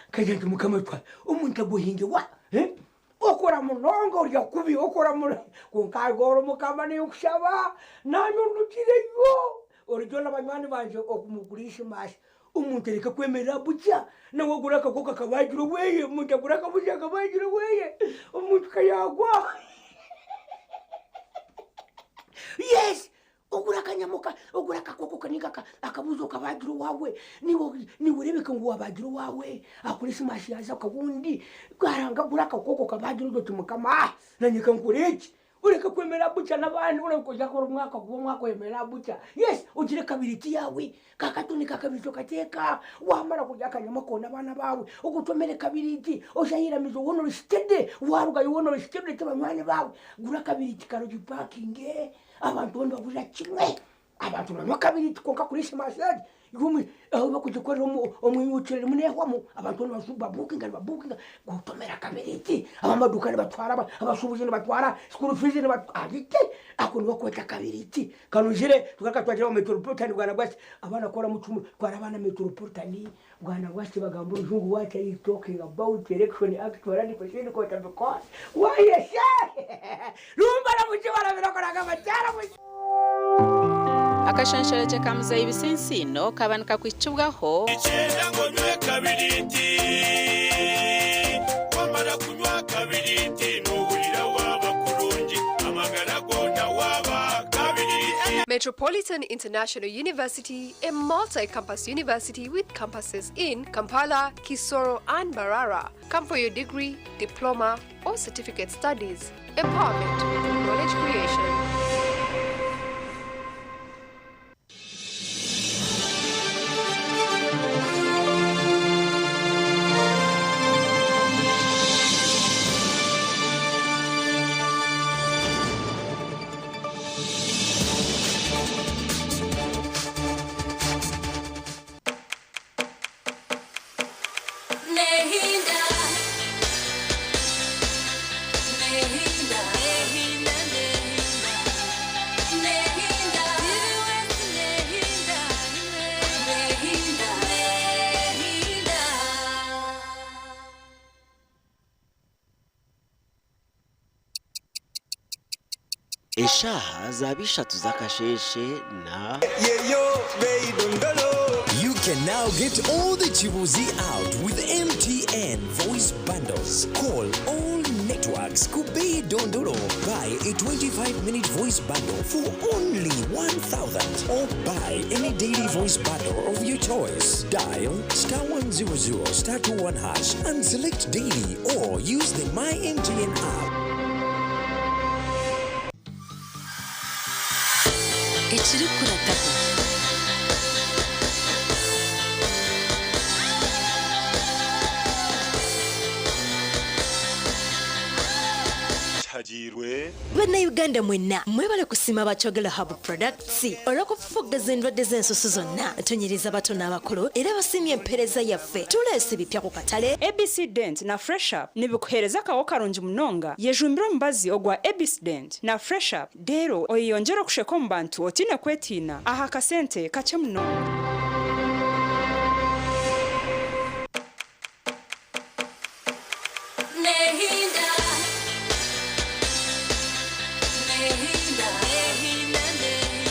nkagira nti mukama twa omuntu aguhinge wa okora munonga orya kubi okora munonga kwonka agoora mukama ninkushaba nanye ondugireyo origyo n'abanywani bangye omu kurisimasi omuntu areke kwemerera bukya nawe agure akakoko akabagire obweye omuntu agure akabuzi akabagire obweye omuntu kayagwa yes ogura akanyamuka ogura akakoko kaninga akabuzi okabagira owawe niwe orebeka ngu wabagira owawe akurisimasi yaza kabundi karanga gura akakoko kabagira oti mukama nanye kankore eki ureke kwemera bukya n'abandi ureke kora omwaka guba omwaka oyemera bukya yes ogire kabiriti yawe kakatoni kakabiriti okateeka wamara kurya akanyama koona abaana baawe ogutomere kabiriti oshayiramiza owona orishitede warugayo owona orishitede orete banywani baawe gura akabiriti karogipakinge abantu boona bagurira kimwe abantu nibanywa kabiriti konka kurisimasi egi ahu bakugikorera omwiyukiro rimu nehwamu abantu boona babukinga nibabukinga gutomera kabiriti abamaduka nibatwara abashubuzi nibatwara school fees nibatwara ite ako nibakweta kabiriti kanujire tugaruka twagira metropolitan bwana bwasi abaana kora mucumu twara abaana metropolitan bwana bwasi bagamba orujungu what are you talking about election act 100% kota because why yes rumba na mukibara birakoraga batara Akashansharakye ka Muzeeyi Bisinsiino kaba nikakuhikibwaho. Nikyenda ngu onywe kabiriiti. Wamara kunywa kabiriiti noohurira waaba kurungi, amagara goona waaba kabiriiti. Metropolitan International University, a multi campus university with campuses in Kampala, Kisoro, and Mbarara. Come for your degree, diploma, or certificate studies. Empowerment through knowledge creation. Nehinda, nehinda, nehinda, nehinda, nehinda, nehinda, nehinda. Eshaaha zaaba ishatu z'akasheeshe na Yeyo, beidondolo. UK can now get all the Chibuzi out with MTN voice bundles. Call all networks Kubei Dondoro. Buy a 25-minute voice bundle for only 1,000 or buy any daily voice bundle of your choice. Dial star 100 star 21 hash and select daily or use the My MTN app. Ekirikurataho. Kihagirwe. Bannayuganda mwenna mwebale kusiima aba Kyogero Hub Products olw'okufufuggaza endwadde z'ensusu zonna. Tunyiriza abato n'abakulu era basiimye empeereza yaffe. Tuleese ebipya ku katale. ABC Dent na Fresh Up nibikuheereza akaho karungi munonga. Yejumbire omubazi ogwa ABC Dent na Fresh Up reero oyeyongyere okusheka omu bantu otiine kwetiina aha kasente kakye munonga.